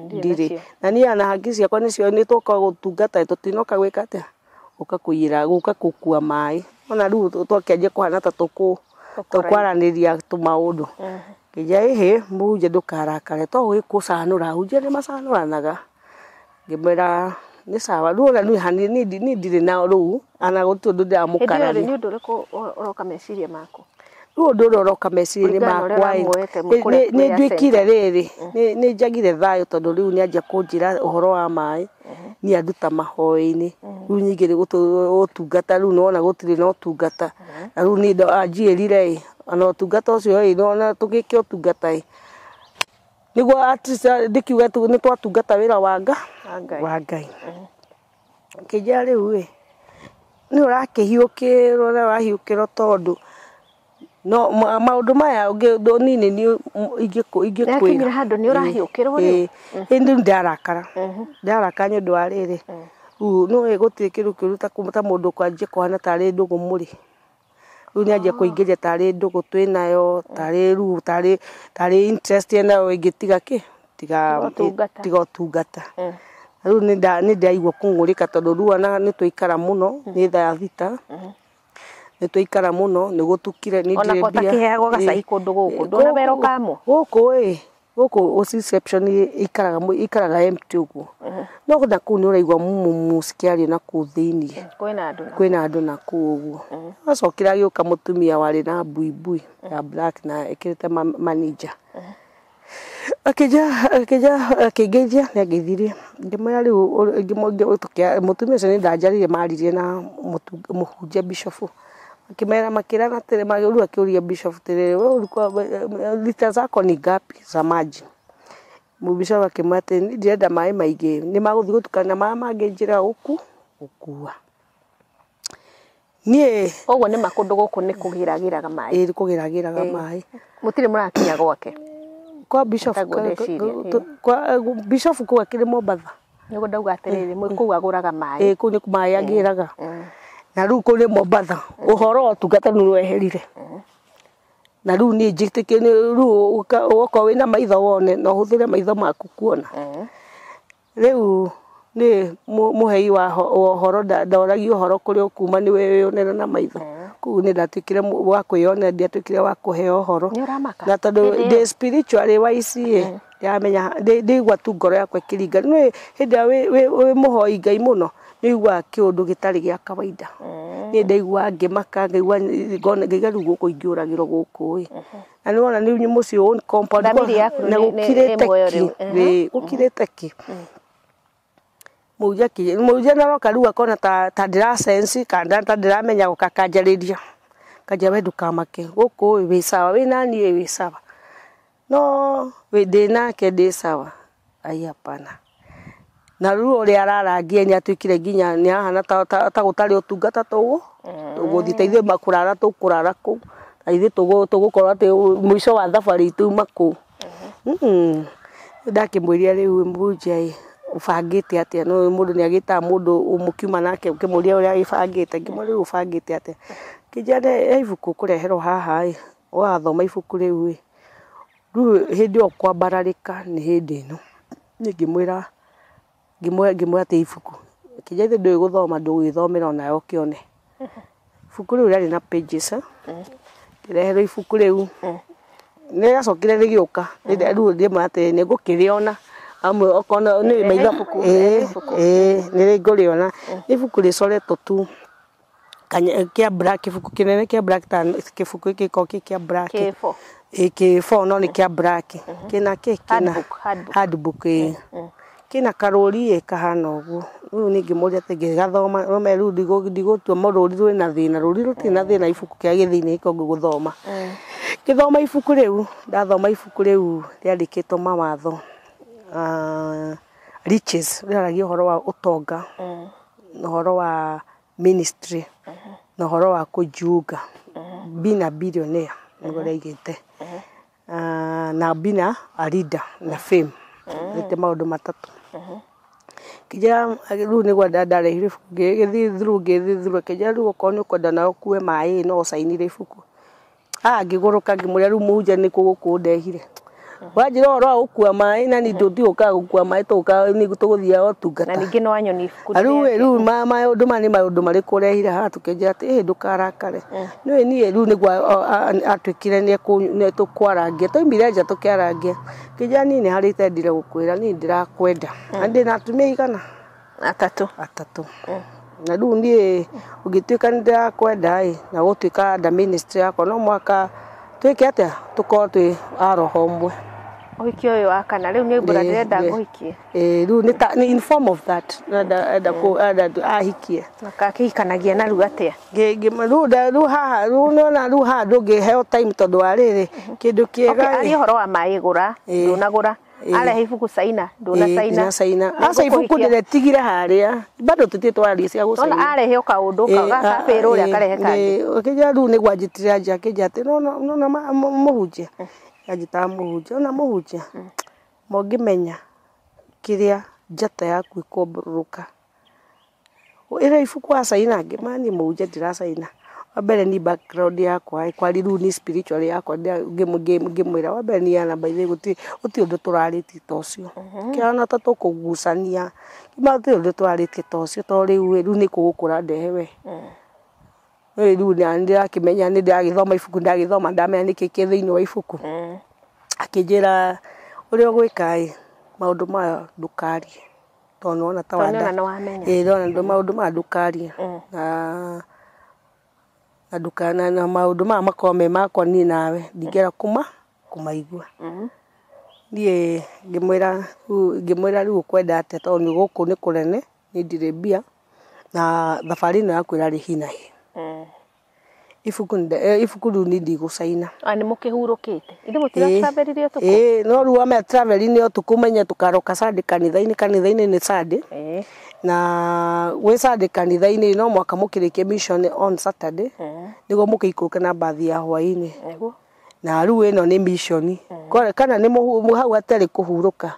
ndirĩ. Na niĩ ona hakiri ciakwa nĩcio nĩ tũka gũtungata, tũtinoka gwĩka atĩa, gũka kũiyĩra, gũka gũkua maĩ. Ona rĩu twakĩanjia kũhana ta tũkwaranĩria tũmaũndũ. Ngĩnjĩra ĩhĩ mũhunjia ndũkarakare, to gũgĩkũcanũra, ahunjia nĩ macanũranaga. Ngĩmwĩra nĩ sawa, rĩu ona niĩ niĩ ndirĩ na rũu, ona gũtirĩ ũndũ ndĩramũkararia. Hĩndĩ ĩyo rĩ, nĩ ũndũ ũrĩkũ ũroka meciria maku? Rĩu ũndũ ũrĩa ũroka meciria-inĩ makwa ĩ, nĩ nduĩkire rĩrĩ, nĩ njagire thayũ tondũ rĩu nĩ anjia kũnjĩra ũhoro wa maĩ, niĩ anduta mahoya-inĩ, rĩu nyingĩ nĩ ũtungata, rĩu nĩwona gũtirĩ na ũtungata. Na rĩu niĩ anjĩrire ĩ, ona ũtungata ũcio ĩ, nĩwona tũgĩke ũtungata ĩ, nĩguo at least ndĩkiuge nĩ twatungata wĩra wa Wa Ngai. Akĩnjĩra rĩu ĩ, nĩ ũrakĩhiũkĩrwo ũrĩa ũrahiũkĩrwo tondũ no maũndũ maya nini nĩ ingĩkwĩra. Nĩakinyire handũ nĩ ũrahiũkĩrwo rĩu? Ĩĩ, rĩu ndarakara. Ndarakara nĩ ũndũ wa rĩrĩ. Rĩu nĩũĩ gũtirĩ kĩndũ kĩũru ta mũndũ kwanjia kũhana tarĩ ndũgũ mũrĩ. Rĩu nĩanjia kũingĩria tarĩ ndũgũ twĩnayo, tarĩ rĩu tarĩ interest enayo ĩngĩtiga kĩ? Tiga ũtungata. Rĩu nĩ ndĩraigua kũng'ũrĩka tondũ rĩu ona nĩ twaikara mũno, nĩ thaa thita. Nĩ twaikara mũno, nĩ gũtukire, nĩ Ona ndirĩ ko mbia. ũtakĩheagwo gacai kũndũ gũkũ, ndũna wĩra ũkamũ? Gũkũ ĩ, gũkũ reception ikaraga empty ũguo. No na kũu nĩ ũraigua mumu cikĩario na kũu thĩiniĩ. Kwĩna andũ na Kwĩna andũ na kũu ũguo. Acokire agĩũka mũtumia warĩ na buibui ya black na ĩkĩrĩte manager. Akĩngeithia, nĩ angeithirie. Ngĩmwĩra rĩu, mũtumia ũcio nĩ ndanjarĩirie maririe na mũhunjia bishop. Makĩmera makĩrana atĩrĩ rĩu akĩũria bishop atĩrĩrĩ wewe ulikuwa lita zako ni ngapi za maji? Bishop akĩmwĩra atĩ niĩ ndirenda maĩ maingĩ nĩ magũthiĩ gũtukana na marĩa mangĩ njĩra gũkua. Niĩ Ũguo nĩ ma kũndũ gũkũ nĩ kũgĩragĩraga maĩ. Ĩĩ kũgĩragĩraga maĩ. Mũtirĩ mũrakinya gwake. Kwa bishop Taguo ndeciria, kwa bishop kũu akĩrĩ Mombatha. Nĩguo ndauga atĩrĩrĩ mwĩ kũu agũraga maĩ. Ĩĩ kũu nĩ maĩ agĩraga. Na rĩu kũu nĩ Mombatha ũhoro wa ũtungata nĩ weherire. Na rĩu niĩ njĩtĩkĩtie rĩu okorwo wĩna maitho wone na ũhũthĩre maitho maku kuona. Rĩu nĩ mũhei wa ũhoro ndoragia ũhoro kũrĩa ũkuma nĩ wĩyonera na maitho. Koguo nĩ ndatuĩkire wa kwĩyonera ndiatuĩkire wa kũheo ũhoro. Nĩ ũramaka? Na tondũ Hĩndĩ ĩyo? ndĩ spiritually wise ĩ ndĩramenya ndĩigua tu ngoro yakwa ĩkĩringa. Nĩ hĩndĩ ĩrĩa wĩ mũhoi Ngai mũno nĩ ũiguaga kĩũndũ gĩtarĩ gĩa kawaida. Niĩ ndaiguaga ngĩmaka ngaigua ngona ngaigua rĩu gũkũ ingĩũragĩrwo gũkũ ĩ. Na nĩ wona nĩ mũciĩ own compound Thamiri yaku na nĩ gũkirĩte muoyo ki. rĩu. Ĩĩ gũkirĩte ki. Mũhunjia nĩaroka rĩu akona ta ndĩra sense kana ta ndĩramenya gũka akanjarĩria. Akanjĩra we ndũkamake gũkũ ĩ wĩ sawa wĩ naniĩ ĩ wĩ sawa. No ndĩ nake ndĩ sawa ai hapana. Na rĩu ũrĩa ararangia nĩ atuĩkire nginya nĩ arahana ta gũtarĩ ũtungata tũgũthiĩ ta ithuĩ kũrara tũkũrara kũu ta ithuĩ tũgũkorwo atĩ mũico wa thabarĩ tuma kũu. Ndakĩmwĩrire rĩu mũhunjia ĩ ũbangĩte atĩa? No mũndũ nĩ agĩtaga mũndũ mũkiuma nake ũkĩmũria ũrĩa agĩbangĩte ngĩmũria rĩu ũbangĩte atĩa? Akĩnjĩra he ibuku ũkũreherwo haha ĩ wathoma ibuku rĩu ĩ rĩu hĩndĩ ĩyo kwambararĩka nĩ hĩndĩ ĩno. Niĩ ngĩmwĩra ngĩmwĩra atĩ ibuku akĩnjĩra ithe ndũĩ gũthoma ndũgwĩthomera onawe ũkĩone. Ibuku rĩu rĩarĩ na pages ngĩreherwo ibuku rĩu nĩ rĩacokire rĩgĩũka rĩu ngĩmwĩra atĩ nĩ ngũkĩrĩona amwe okorwo nĩ maitho ĩĩ nĩ ngũrĩona. Nĩ ibuku rĩcoretwo tu kĩa black ibuku kĩnene kĩa black ta kĩbuku gĩkĩ gĩkoragwo kĩ kĩa black. K4. Ĩĩ K4 no nĩ kĩa black. Kĩna kĩ kĩna Handbook. Handbook ĩĩ. Kĩna karũri ĩ kahana ũguo. Rĩu niĩ ngĩmũria atĩ ngĩgathoma no rĩu ndigũtua rũri rwĩna thĩna rũri rũtirĩ na thĩna ibuku kĩrĩa gĩ thĩinĩ gĩkoragwo ngũgũthoma. Ngĩthoma ibuku rĩu ndathoma ibuku rĩu rĩandĩkĩtwo mawatho riches rĩaragia ũhoro wa ũtonga na ũhoro wa ministry na ũhoro wa kũjiunga being a billionaire nĩguo rĩaigĩte na being a leader na fame rĩte maũndũ matatũ. Akĩnjĩra rĩu nĩguo ndarehire ibuku ngĩgĩthiĩ through ngĩthiĩ through akĩnjĩra rĩu okorwo nĩ ũkwenda nawe ũkue maĩ no ũcainire ibuku. Ngĩgũrũka ngĩmũria rĩu mũhunjia nĩkũ gũkũ ũndehire. Wanjĩra ũhoro wa gũkua maĩ na niĩ tũtigũkaga gũkua maĩ tũgũkaga tũgũthiaga ũtungata. Na ningĩ no wanyoni ibuku Rĩu rĩu maũndũ maya nĩ maũndũ marĩkũ ũrehire haha tũkĩnjĩra atĩ ĩ ndũkarakare. Nĩũĩ niĩ rĩu nĩguo atuĩkire nĩ tũkwarangia twaumire nja tũkĩarangia. Akĩnjĩra niĩ nĩ harĩ itendire gũkwĩra niĩ ndĩrakwenda. Na ndĩna atumia aigana? Atatũ. Atatũ. Na rĩu niĩ ũngĩtuĩka nĩ ndĩrakwenda ĩ na gũtuĩka under ministry yakwa no mũhaka twĩke atĩa tũkorwo twĩ a roho ũmwe. Ũhiki ũyũ wa kana rĩu nĩ mbura ndĩrenda ngũhikie. Ĩĩ rĩu nĩ ta in form of that enda ahikie. Akakĩhikanagia narua atĩa? Rĩu haha rĩu nĩwona rĩu haha ndũngĩheo time tondũ wa rĩrĩ kĩndũ kĩega Aria ũhoro wa maĩ gũra ndũnagũra arehe ibuku caina ndũna caina. Ndũnacaina. Aca ibuku ndĩretigire harĩa bado tũtirĩ twaria cia gũcaina. Nona arehe o kaũndũ gakabĩrwo ũrĩa akarehe kangĩ. Akĩnjĩra rĩu nĩguo anjĩtire nja akĩnjĩra atĩ nona mũhunjia anjĩtaga mũhunjia ona mũhunjia mũngĩmenya kĩrĩa njata yaku ĩkũmbũrũka ĩrĩa ibuku wacaina ngĩmwĩra niĩ mũhunjia ndĩracaina. Wa mbere ni background yakwa kwari rĩu ni spiritual yakwa ngĩmwĩra wa mbere niĩ ana by the way gũtirĩ ũndũ tũrarĩtie ta ũcio. Kĩhana ta tũkũgucania gũtirĩ ũndũ tũrarĩtie ta ũcio tondũ rĩu rĩu nĩ kũgũkũra ndehe we. Rĩu nĩndĩrakĩmenya nĩ ndĩragĩthoma ibuku ndagĩthoma ndamenya nĩkĩ kĩ thĩinĩ wa ibuku. Akĩnjĩra ũrĩa ũgwĩka ĩ maũndũ maya ndũkarie tondũ nĩwona ta wamenya. Ĩĩ nĩwona maũndũ maya ndũkarie na ndũkana na maũndũ maya makorwo me makwa niĩ nawe ndingĩenda kũmaigua. Niĩ ngĩmwĩra rĩu ũkwenda atĩa tondũ nĩ gũkũ nĩ kũnene niĩ ndirĩ mbia na thabarĩ ĩno yaku ĩrarĩ hi na hi. Ibuku ibuku rĩu niĩ ndigũcaina. Ah, nĩ mũkĩhurũkĩte. Ithe mũtiratravelire ũtukũ? Ĩĩ, no rĩu ame travel-inĩ ũtukũ menye tũkaroka Sunday kanitha-inĩ, kanitha-inĩ nĩ Sunday. Na gwĩ Sunday kanitha-inĩ no mwaka mũkĩrĩkie mission on Saturday nĩguo mũkĩikũrũke na mbathi ya hwaĩ-inĩ. Nĩguo. Na rĩu ĩno nĩ mission. Kana nĩ hau hatarĩ kũhurũka.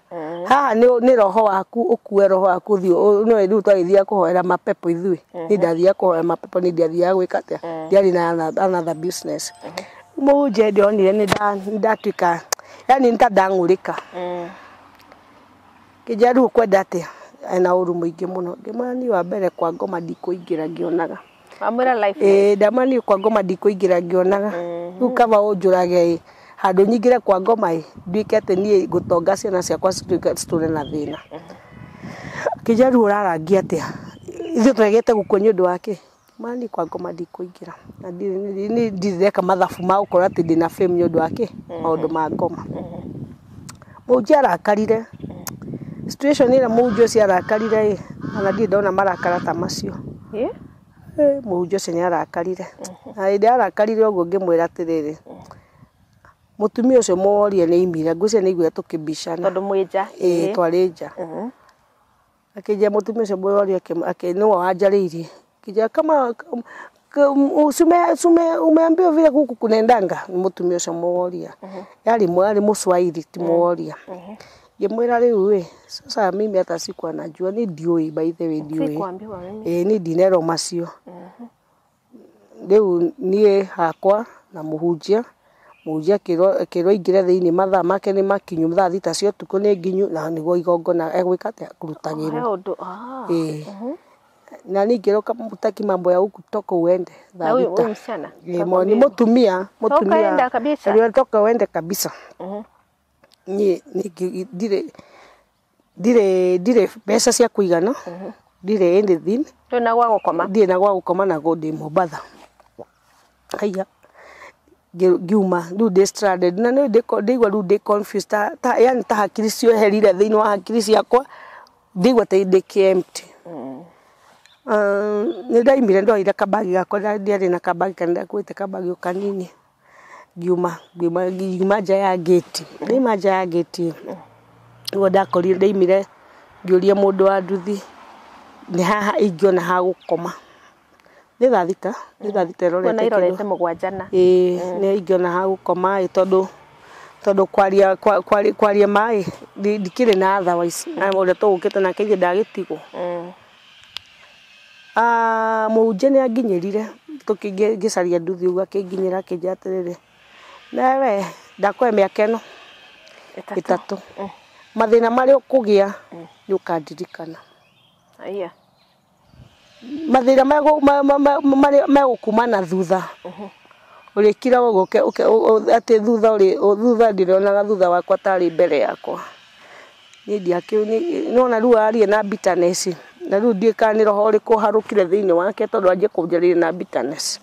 Haha nĩ roho waku ũkue roho waku ũthiĩ no rĩu twagĩthiaga kũhoera mapepo ithuĩ. Niĩ ndathiaga kũhoera mapepo, niĩ ndiathiaga gwĩka atĩa, ndiarĩ na another business. Mũhunjia ndionire nĩ ndatuĩka yani nĩ ta ndang'ũrĩka. Kĩnjĩra rĩu ũkwenda atĩa, ena ũru mũingĩ mũno. Ngĩmwĩra niĩ wa mbere kwa ngoma ndikũingĩra ngĩonaga. Wamwĩra life. Ĩĩ, ndamwĩra niĩ kwa ngoma ndikũingĩra ngĩonaga. Rĩu kaba ũnjũrage ĩ, handũ nyingĩre kwa ngoma ĩ, nduĩke atĩ niĩ ngũtonga ciana ciakwa cituĩke citũre na thĩna. Kĩnjĩra rĩu ũrarangia atĩa, ithuĩ tũregete gũkua nĩ ũndũ wa kĩ? Ngĩmwĩra niĩ kwa ngoma ndikũingĩra. Na niĩ ndirĩ ndeka mathabu ma gũkorwo atĩ ndĩna fame nĩ ũndũ wa kĩ? Maũndũ ma ngoma. Mũhunjia arakarire. Situation ĩrĩa mũhunjia ũcio arakarire ĩ, ona ndirĩ ndona marakara ta macio. Mũhunjia ũcio nĩ arakarire. Na hĩndĩ ĩrĩa arakarire ũguo ngĩmwĩra atĩrĩrĩ, mũtumia ũcio mũworie nĩ aimire, ngwĩciria nĩ aiguire tũkĩbicana. Tondũ mwĩ nja. Ĩĩ, twarĩ nja. Akĩnjĩra mũtumia ũcio mũworie nĩwe wanjarĩirie. Akĩnjĩra kama umeambiwa vile huku kunaendanga, nĩ mũtumia ũcio mũworia. Yarĩ yarĩ mũswahili ti mũworia. Ngĩmwĩra rĩu ĩ, sasa mimi hata sikuwa najua, ni ndiũĩ by the way ndiũĩ. Sikuambiwa mimi. Ĩĩ, niĩ ndinerwo macio. Rĩu niĩ hakwa na mũhunjia, mũhunjia akĩrwo aingĩre thĩinĩ mathaa make nĩ makinyu, thaa thita cia ũtukũ nĩ nginyu na nĩguo igongona egwĩka atĩa, kũrutagĩrwo. He ũndũ. Ah. Ĩĩ. Na niĩ ngĩrwo hutaki mambo ya huku toka uende Na thaa huyu thita. huyu msichana. Ĩĩ, ni mũtumia, mũtumia. enda kabisa. Aliona toka uende kabisa. Niĩ ndirĩ ndirĩ ndirĩ mbeca cia kũigana, ndirĩ anything, Ndũrĩ na gwa gũkoma. ndirĩ na gwa gũkoma na ndĩ Mombatha. Haiya, ngiuma rĩu ndĩ stranded na nĩ ndĩigua rĩu ndĩ confused ta yani ta hakiri cieherire thĩinĩ wa hakiri ciakwa, ndĩigua ta ndĩ empty. Nĩ ndaimire ndoire kabagi gakwa, ndiarĩ na kabagi kana ndakuĩte kabagi o kanini. Ngiuma ngiuma ngiuma nja ya gate, ndaima nja ya gate nĩguo ndakorire ndaimire ngĩũria mũndũ wa nduthi nĩ haha ingĩona ha gũkoma. Nĩ thaa thita, nĩ thaa thita Kuona ĩrorete irorete kĩndũ. mũgwanja na. Ĩĩ, nĩ ingĩona ha gũkoma ĩ tondũ tondũ kwaria kwaria ma ĩ, ndikĩrĩ na otherwise na ũrĩa tũgũkĩte nake ithe ndagĩtigwo. Ah, mũhunjia nĩ anginyĩrire ngĩcaria nduthi ũguo akĩnginyĩra akĩnjĩra atĩrĩrĩ, nawe ndakũhe mĩaka ĩno ĩtatũ, mathĩna marĩa ũkũgĩa nĩ ũkandirikana. Aya. Mathĩna marĩa megũkuma na thutha, ũrĩkira ũguo atĩ thutha thutha ndĩronaga thutha wakwa tarĩ mbere yakwa. Niĩ nĩwona rĩu aria na bitterness, na rĩu ndiũĩ kana nĩ roho ũrĩkũ ũharũkire thĩinĩ wake tondũ anjie kũnjarĩria na bitterness.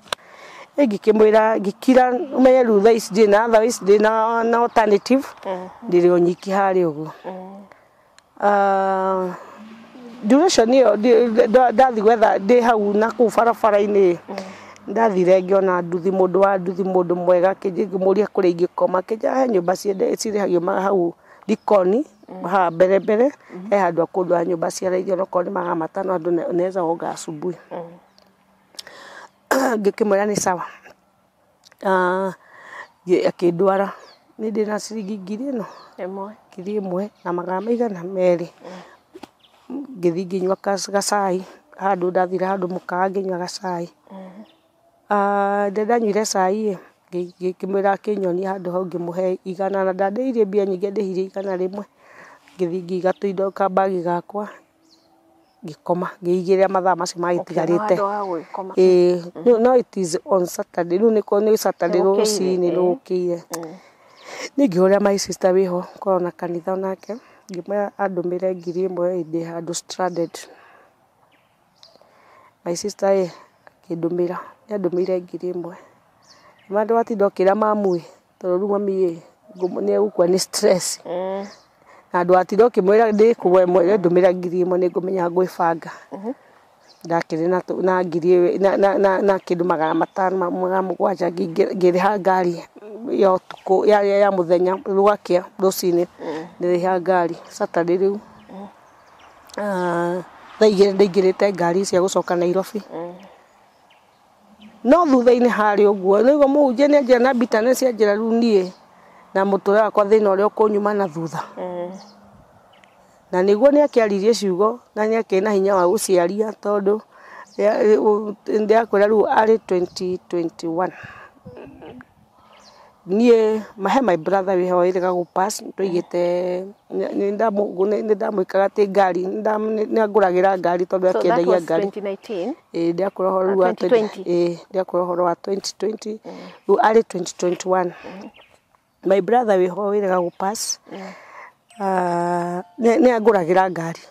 Ĩ ngĩkĩmwĩra ngĩkira ũmenye rĩu thaa ici ndirĩ na otherwise ndirĩ na alternative, ndĩrĩ o nyiki harĩa ũguo. Duration ĩyo ndathiĩ gwetha ndĩ hau na kũu barabara-inĩ, ndathire ngĩona nduthi, mũndũ wa nduthi, mũndũ mwega, ngĩmũria kũrĩa ingĩkoma, akĩnjĩra he nyũmba cirĩhagio hau Likoni, haha mbere mbere, he handũ ha kũndũ ha nyũmba cia raithi onokorwo nĩ 500 andũ unaweza oga asubuhi. Ngĩkĩmwĩra nĩ sawa. Akĩndwara, niĩ ndĩna ciringi ngiri ĩno, Ĩmwe. 1000 na magana maigana merĩ. Ngĩthiĩ ngĩnyua gacai, handũ ndathire handũ mũkawa ngĩnyua gacai. Rĩrĩa ndanyuire cai ĩ, ngĩmwĩra akĩnyonia handũ hau ngĩmũhe 100 na ndandĩhirie mbia nyingĩ andĩhirie 100. Ngĩthiĩ ngĩiga tũindo kabagi gakwa, ngĩkoma, ngĩigĩrĩra mathaa macio magĩtigarĩte. Ũkĩona handũ ha gũgĩkoma. Ĩĩ, no it is on Saturday, rĩu nĩ Saturday Nĩ gũkĩire, rũcinĩ rũkĩire. Niĩ ngĩhũrĩra my sister wĩho korwo na kanitha onake, ngĩmwĩra andũmĩre 1000 ndĩ handũ stranded. My sister ĩ, akĩndũmĩra, nĩ andũmĩire 1000. Ngĩmwĩra ndũgatinda ũkĩra mamu ĩ, tondũ rĩu mami ĩ, nĩ egũkua nĩ stress. Na ndũgatinda ũkĩmwĩra ndĩ kũ we mwene ndũmĩra 1000 nĩ ngũmenya gwĩbanga. Ndakĩrĩ na ngiri na kĩndũ 500 700 ngĩrĩha ngari ya ũtukũ ya mũthenya rwakĩa rũcinĩ ndĩrĩha ngari Saturday rĩu. Thaa 2 ndaingĩrĩte ngari cia gũcoka Nairobi. No thutha-inĩ harĩ ũguo nĩguo mũhunjia nĩ anjĩra na bitterness anjĩra rĩu niĩ na mũtũrĩre wakwa thĩna ũrĩa ũkũnyuma na thutha. Na nĩguo nĩ akĩaririe ciugo na nĩ akĩrĩ na hinya wa gũciaria tondũ ndĩrakwĩra rĩu arĩ 2021. Niĩ he my brother wĩho wĩrĩga gũpass twaigĩte nĩ ndamwĩkaga atĩ ngari nĩ angũragĩra ngari tondũ akĩendagia ngari. 2019. Ĩĩ ndĩrakwĩra ũhoro rĩu wa 2020. Ĩĩ ndĩrakwĩra ũhoro wa 2020 rĩu arĩ 2021. My brother wĩho wĩrĩga gũpass nĩ angũragĩra ngari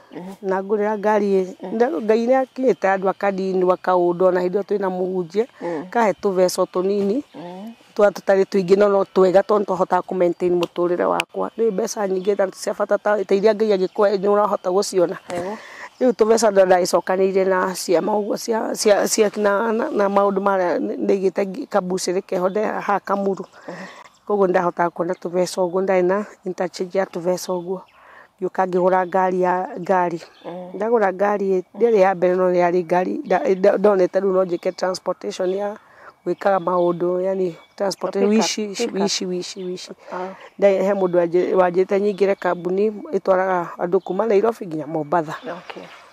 na ngũrĩra ngari Ngai nĩ akinyĩte andũ akandinua kaũndũ ona hĩndĩ ĩyo twĩna mũhunjia kahe tũbeca tũnini twa tũtarĩ tũingĩ no twega tondũ nĩtwahotaga kũ maintain mũtũrĩre wakwa. Rĩu mbeca nyingĩ ta cia bata ta iria Ngai angĩkũhe nĩ ũrahota gũciona. Rĩu tũbeca ndagĩcokanĩrĩire na ciama ũguo cia na maũndũ marĩa ndaigĩte kambucĩrĩ keho haha Kamuru. Koguo nĩndahotaga kuona tũbeca ũguo ndarĩ na interchange ya tũbeca ũguo. Ngĩũka ngĩgũra ngari ya ngari. Ndagũra ngari ndĩarĩ ya mbere no yarĩ ngari ndonete rĩu no njĩke transportation ya gwĩkaga maũndũ yani transportation wici wici wici wici. He mũndũ wanjĩrĩte nyingĩre kambuni ĩtwaraga andũ kuma Nairobi nginya Mombatha.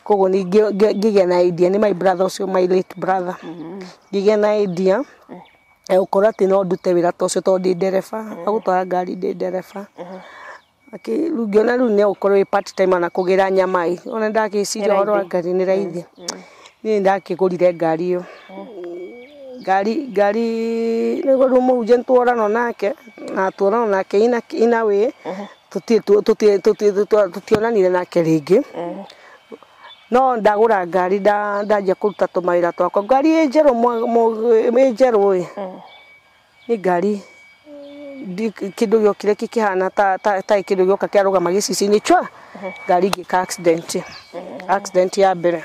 Koguo ngĩgĩa na idea nĩ my brother ũcio my late brother. Ngĩgĩa na idea ya gũkorwo atĩ no ndute wĩra ta ũcio tondũ ndĩ ndereba wa gũtwara ngari ndĩ ndereba. Rĩu ngĩona rĩu no ũkorwo wĩ part time ona kũgĩra nyama ĩ ona nĩndagĩciria ũhoro wa ngari nĩ raithi. Niĩ nĩndakĩgũrire ngari ĩyo. Ngari nĩguo rĩu mũhunjia nĩtworana nake na tuonana nake in a way tũtionanire nake rĩngĩ. No ndagũra ngari ndanjia kũruta tũmawĩra twakwa. Ngari ĩ njerũ ĩ njerũ ĩ nĩ ngari kĩndũ gĩokire gĩkĩhana ta kĩndũ gĩoka kĩarũgama gĩcicio-inĩ chwa ngari ngĩka accident. Accident ya mbere.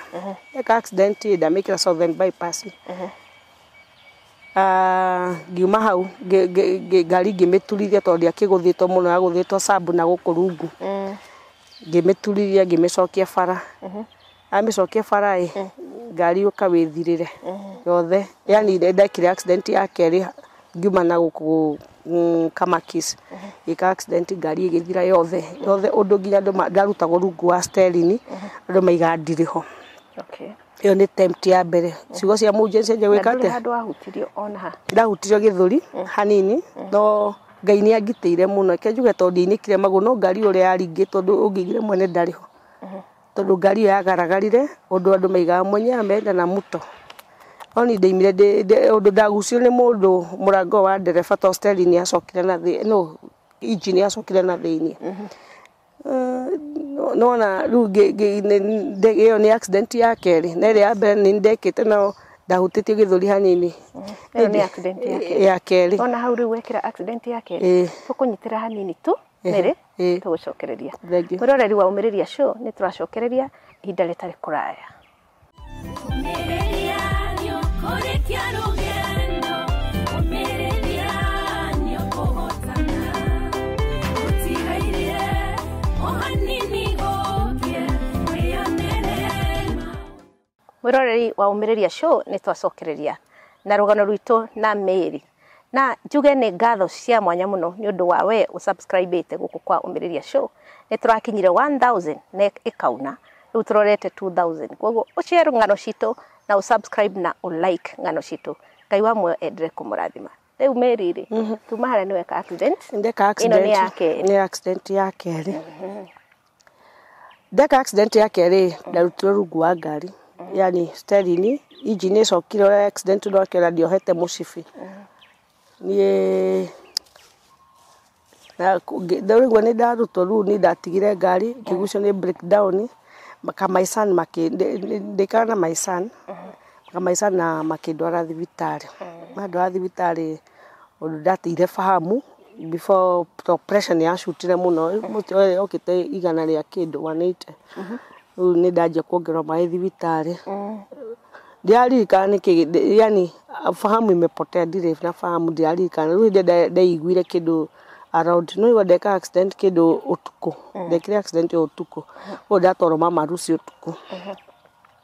Ndeka accident ndamĩkĩra Southern Bypass. Ngiuma hau ngari ngĩmĩturithia tondũ ndĩakĩgũthĩtwo mũno yagũthĩtwo sabu na gũkũ rungu. Ngĩmĩturithia ngĩmĩcokia bara. Amĩcokia bara ĩ ngari ũka wĩthirĩre yothe. Yani ndekire accident ya kerĩ ngiuma na gũkũ Kamakis. Ngĩka accident ngari ĩgĩthira yothe yothe ũndũ nginya andũ ndarutagwo rungu wa steering andũ maigaga ndirĩ ho. Ĩyo nĩ attempt ya mbere. Ciugo cia mũhunjia cianjia gwĩka Na ndũrĩ atĩa? handũ wahutirio ona ha? Ndahutirio gĩthũri hanini no Ngai nĩ angitĩire mũno. Reke njuge tondũ ndiainĩkire magũrũ no ngari ũrĩa yaringĩtwo ũngĩaigire mwene ndarĩ ho. Tondũ ngari ĩyo yagaragarire ũndũ andũ maigaga mwenyewe ameenda na muto. No niĩ ndaimire ũndũ ndagucirio nĩ mũndũ mũrango wa ndereba tondũ steering yacokire na thĩ no engine yacokire na thĩiniĩ. Nĩwona rĩu ĩyo nĩ accident ya kerĩ na ĩrĩa ya mbere nĩ ndekĩte no ndahutĩtio gĩthũri hanini. Ĩyo nĩ accident ya kerĩ. Ya kerĩ. Ona hau rĩu wekĩra accident ya kerĩ. Tũkũnyitĩra hanini tu Mary tũgũcokereria. Thank you. Mwĩroreri wa Ũmĩrĩria Show nĩ tũracokereria ihinda rĩtarĩ kũraya. Ũmĩrĩria nĩũkũrĩkia rũgendo, ũmĩrĩria nĩũkũhotana. Gũtigaire o hanini gũkĩe, wĩyonere Mwĩroreri wa Ũmĩrĩria Show nĩ twacokereria na rũgano rwitũ na Mary. Na njuge nĩ ngatho cia mwanya mũno nĩ ũndũ wa we ũsubscribe-ĩte gũkũ kwa Ũmĩrĩria Show. Nĩ tũrakinyire 1000 na ĩkauna rĩu tũrorete 2000. Koguo ũshare ng'ano citũ na ũsubscribe na ũlike ng'ano citũ. Ngai wa muoyo endere kũmũrathima. Rĩu Mary rĩ, tuma harĩa nĩ weka accident. Ndeka Ĩno nĩ accident. ya kerĩ. Nĩ accident ya kerĩ. Ndeka accident ya kerĩ ndarutirwo rungu wa ngari. Yani steering engine ĩcokire accident ndokĩra ndiohete mũcibi. Niĩ na ndaigua nĩ ndarutwo rĩu niĩ ndatigire ngari ngĩgucio nĩ breakdown maka my son ndĩikaraga na my son maka my son na makĩndwara thibitarĩ. Mandwara thibitarĩ ũndũ ndateire fahamu before pressure nĩ yacutire mũno mũtĩ yokĩte igana rĩa kĩndũ 180. Rĩu nĩ ndanjia kuongererwo maĩ thibitarĩ. Ndiraririkana nĩkĩ, yani fahamu imepotea, ndirĩ na fahamu, ndiraririkana. Rĩu hĩndĩ ndeiguire kĩndũ around, no igua ndeka accident kĩndũ ũtukũ, ndekire accident ĩyo ũtukũ. Ũguo ndatwarwo Mama Lucy ũtukũ.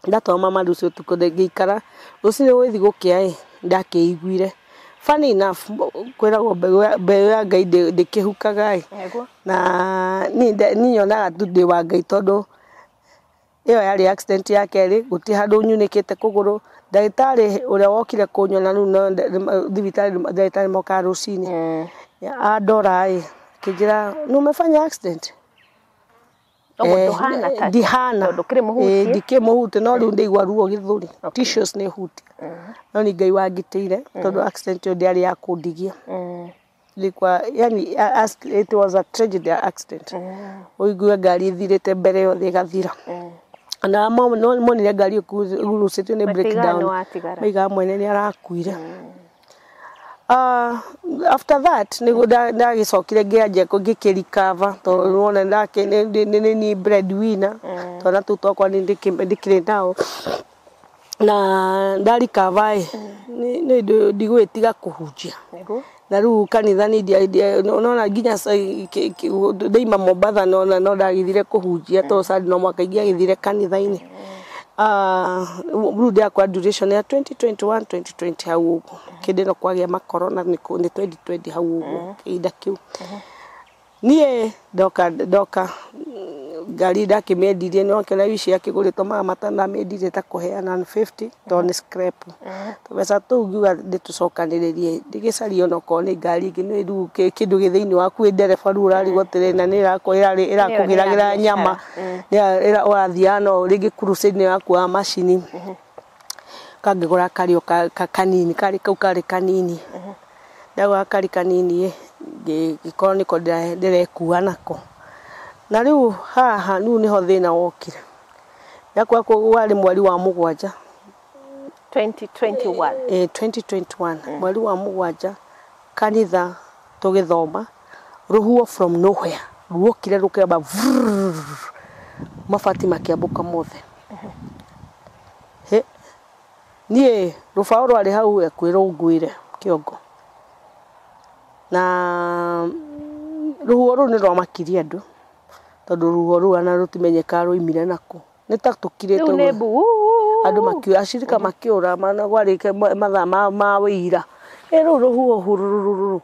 Ndatwarwo Mama Lucy ũtukũ ngĩikara, rũcinĩ gũgĩthiĩ gũkĩa ĩ, ndakĩiguire. Funny enough, kwĩragwo mbeũ ya Ngai ndĩkĩhukaga ĩ. Nĩguo. Na niĩ nyonaga tu ndĩ wa Ngai tondũ ĩyo yarĩ accident ya kerĩ, gũtirĩ handũ nyunĩkĩte kũgũrũ. Ndagĩtarĩ ũrĩa wokire kũnyona rĩu no thibitarĩ, ndagĩtarĩ mokaga rũcinĩ. Andora ĩ, akĩnjĩra nĩ umefanya accident? Ũguo ndũhana ta ndihana. Tondũ ndũkĩrĩ mũhutie. Ndikĩrĩ mũhutie, no rĩu ndaigua ruo gĩthũri. Tissues nĩ hutia. No nĩ Ngai wangitĩire tondũ accident ĩyo ndĩarĩ ya kũndigia. Ilikuwa yani it was a tragedy accident. Ũigue ngari ĩthirĩte mbere yothe ĩgathira. Na monire ngari ĩgucĩtio nĩ Matigaga breakdown. nĩ watigara. Maigaga mwene nĩ arakuire. After that nĩguo ndagĩcokire ngĩanjia ngĩkĩrecover tondũ wona nĩ niĩ breadwinner, twana tũu twakwa nĩ ndĩkĩrĩ nao. Na ndarecover ĩ, nĩ ndigũgĩtiga kũhunjia. Nĩguo. Na rĩu kanitha nĩ nona nginya ndaima Mombatha nona no ndagĩthire kũhunjia tondũ Sunday no mũhaka ingĩagĩthire kanitha-inĩ. Rĩu ndĩrakora duration ya 2021 2020 hau ũguo, kĩndĩ ĩno kwagĩa makorona nĩ 2020 hau ũguo kĩhinda kĩu. Niĩ ndoka ngari ndakĩmĩendirie, nĩ wakĩona wici yakĩgũrĩtwo 500, ndamĩendirie ta kũheana 50 tondũ nĩ scrap. Tũbeca tũu ngiuga ndĩtũcokanĩrĩrie ndĩgĩcarie onokorwo nĩ ngari ĩngĩ, nĩ rĩu kĩndũ gĩ thĩinĩ waku wĩ ndereba rĩu ũrarigwo atĩrĩrĩ, na nĩ ĩrakũgĩragĩra nyama, ũrathiaga no rĩngĩ crusade nĩ ĩrakuaga macini. Kangĩgũra kario kanini, karĩ kau karĩ kanini. Ndagũra kari kanini ĩ, ngĩkorwo nĩko ndĩrekua nako. Na rĩu haha rĩu nĩho thĩna wokire. Ndakua warĩ mweri wa mũgwanja. 2021. 2021 mweri wa mũgwanja, kanitha tũgĩthoma, rũhuho from nowhere ruokire rũkĩamba vrrr, mabati makĩambũka mothe. He, niĩ rũbaũ rwarĩ hau ekwĩrwo ngwĩre kĩongo, na rũhuho rũu nĩ rwamakirie andũ tondũ rũhuho rũu ona rũtimenyekaga rwaumire nakũ, nĩ ta tũkirĩte Rĩu nĩ ũguo. mbu. Andũ makiura, acirika makĩũra, mana gwarĩ mathaa ma wĩira. Ĩ rũu rũhuho hurururu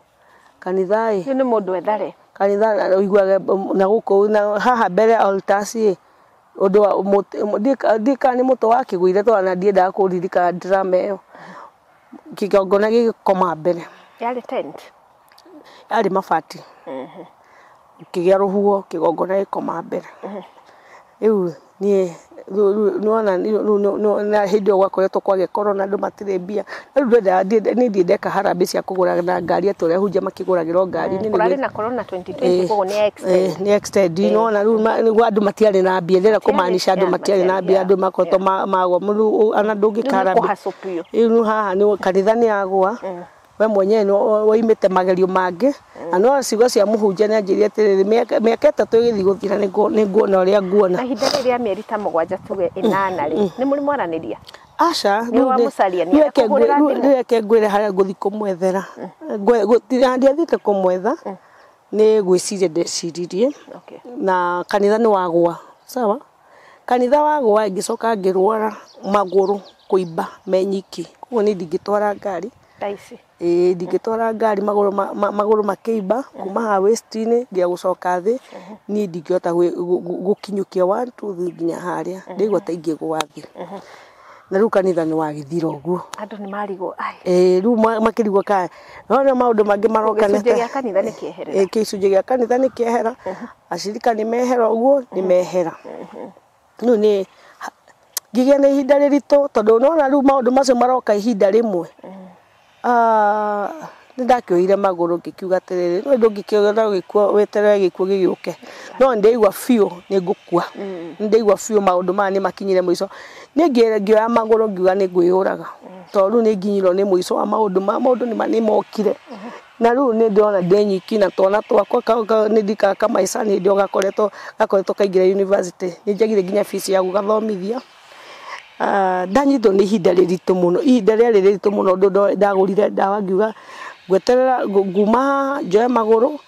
kanitha ĩ Rĩu nĩ mũndũ ethare. Kanitha ũiguaga na gũkũ na haha mbere altars ĩ, ũndũ wa ndiũĩ kana nĩ mũtĩ wakĩgũire tondũ ona ndiendaga kũririkana drama ĩyo. Kĩgongona gĩgĩkoma mbere. Yarĩ tent. Yarĩ mabati. Kĩgĩa rũhuho, kĩgongona gĩkoma mbere. Rĩu niĩ nĩwona na hĩndĩ ĩyo gwakoretwo kwagĩa corona, andũ matirĩ mbia. Rĩu ndwendaga niĩ ndirĩ ndeka harambee cia kũgũra na ngari atĩ ũrĩa ahunjia makĩgũragĩrwo ngari. Niĩ Kũrarĩ na corona 2020, koguo nĩ extend. Nĩ extend, nĩwona rĩu andũ matiarĩ na mbia, ndĩrenda kũmaanisha andũ matiarĩ na mbia, andũ makoretwo magwa rĩu ona ndũngĩka Rĩu nĩ harambee. kũhustle biũ. Rĩu haha nĩ kanitha nĩ yagũa, we mwenyewe nĩ waimĩte magerio mangĩ, na no ciugo cia mũhunjia nĩ anjĩrire atĩrĩrĩ, mĩaka 3 ĩgĩthiĩ gũthira nĩ nguona ũrĩa nguona. Na ihinda rĩrĩ rĩa mĩeri ta 7 tuge 8 rĩ, nĩ mũrĩ mwaranĩria? Aca, Nĩ wamũcaria, nĩ arakũhũrĩra thimũ? rĩu reke ngwĩre harĩa ngũthiĩ kũmwethera. Ndiathiĩte kũmwetha, nĩ gwĩciria ndeciririe. Na kanitha nĩ wagũa, sawa? Kanitha wagũa ngĩcoka ngĩrwara magũrũ kũimba me nyiki, koguo niĩ ndingĩtwara ngari. Thaa ici. Ĩĩ, ndingĩtwara ngari, magũrũ magũrũ makĩimba kuma haha waist-inĩ nginya gũcoka thĩ, niĩ ndingĩhota gũkinyũkia 1 2 3 nginya harĩa, ndaigua ta ingĩgũa thĩ. Na rĩu kanitha nĩ wagĩthira ũguo. Andũ nĩ marigwo ai. Ĩĩ, rĩu makĩrigwo kana no maũndũ mangĩ maroka. Gĩcunjĩ gĩa kanitha nĩ kĩeherera. Ĩĩ, gĩcunjĩ gĩa kanitha nĩ kĩehera, acirika nĩ mehera ũguo, nĩ mehera. Rĩu nĩ ngĩgĩa na ihinda rĩritũ tondũ nĩwona rĩu maũndũ macio maroka ihinda rĩmwe. Nĩ ndakĩoire magũrũ ngĩkiuga atĩrĩrĩ, no ndũngĩkĩona gĩkuũ weterere gĩkuũ gĩgĩũke. No nĩndaigua biũ nĩ ngũkua. Nĩndaigua biũ maũndũ maya nĩ makinyire mũico. Niĩ ngĩoya magũrũ ngiuga nĩ ngwĩyũraga. Tondũ rĩu nĩ nginyirwo nĩ mũico wa maũndũ maya, maũndũ nĩ mokire. Na rĩu nĩ ndĩrona ndĩ nyiki na twana twakwa nĩ ndikaga kamaica nĩ ndĩo gakoretwo kaingĩra university. Nĩ njagire nginya fees ya gũgathomithia. Ndanyitwo nĩ ihinda rĩritũ mũno, ihinda rĩarĩ rĩritũ mũno ũndũ ndagũrire ndawa ngiuga ngweterera nguma haha njoe magũrũ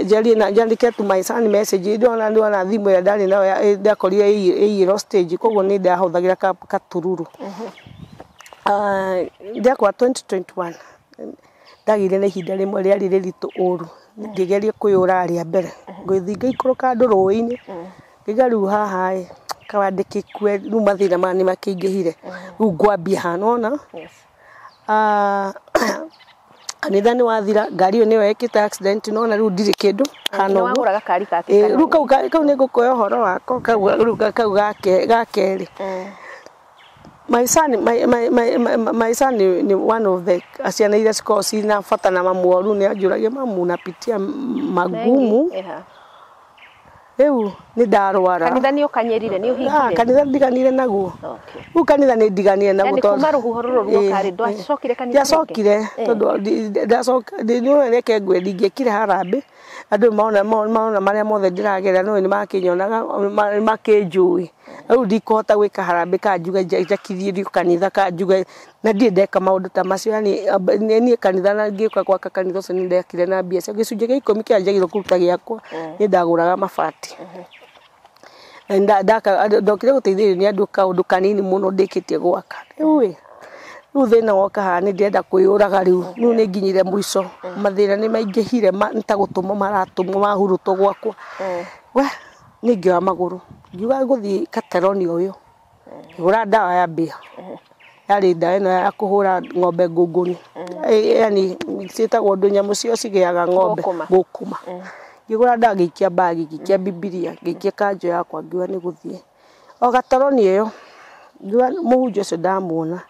njarie na njandĩke to my son message. Ndĩrona thimũ ĩrĩa ndarĩ nayo ndakorire ĩiyĩrwo stage, koguo nĩ ndahũthagĩra katururu. Ndakwa 2021 ndagĩire na ihinda rĩmwe rĩarĩ rĩritũ ũru, ngĩgeria kwĩyũraga rĩa mbere, ngĩthiĩ ngĩikũrũka handũ rũĩ-inĩ, ngĩiga rĩu haha ĩ kaba ndĩgĩkue, rĩu mathĩna maya nĩ makĩingĩhire, rĩu ngwambia haha nĩwona. Kanitha nĩ wathira, ngari ĩyo nĩyo yekĩte accident, nĩwona rĩu ndirĩ kĩndũ hana ũguo. Nĩwagũra gakari gake. Rĩu kau nĩ ngũkũhe ũhoro wako, kau rĩu kau ga kerĩ. My son, my son ni one of the ciana iria cikoragwo ciĩna bata na mamu wao. Rĩu nĩ anjũragia, mamu unapitia magumu. Rĩu nĩ ndarwara. Kanitha nĩ ũkanyĩrire, nĩ ũhingire? Kanitha ndiganire naguo. Rĩu kanitha nĩ ndiganire naguo. Yaani kuma rũhuho rũrũ ruoka rĩ, ndwacokire kanitha rĩngĩ? Ndiacokire tondũ ndacoka nĩ reke ngwĩre ndingĩekire harambĩ. Andũ maona marĩa mothe ndĩragerera no nĩ makĩnyonaga nĩ makĩnjũĩ. Rĩu ndikũhota gwĩka harambĩ kana njuge njakithie kanitha kana njuge na ndirĩ ndeka maũndũ ta macio. Yaani niĩ kanitha na ngĩũka gwaka kanitha ũcio nĩ ndekire na mbia cia gĩcunjĩ gĩa ikũmi kĩrĩa njagĩrĩirwo kũruta gĩakwa, nĩ ndagũraga mabati. Ndokire gũteithĩrĩrio nĩ andũ kaũndũ kanini mũno ndĩkĩtie gwaka. Rĩu ĩ rĩu thĩna woka haha nĩ ndĩrenda kwĩyũraga rĩu, rĩu nĩ nginyire mũico, mathĩna nĩ maingĩhire nĩ ta gũtũmwo maratũmwo mahurutwo gwakwa. We nĩ ngĩoya magũrũ ngiuga ngũthiĩ Kateroni ũyũ, ngĩgũra ndawa ya mbĩa, yarĩ ndawa ĩno ya kũhũra ng'ombe ngũngũni, yaani ciĩtagwo ũndũ nyamũ cio cigĩaga ng'ombe ngũkũma. Ngĩgũra ndawa ngĩikia mbagi, ngĩikia Bibilia, ngĩikia kanjũ yakwa ngiuga nĩ gũthiĩ. O Gatoroni ĩyo ngiuga mũhunjia ũcio ndamuona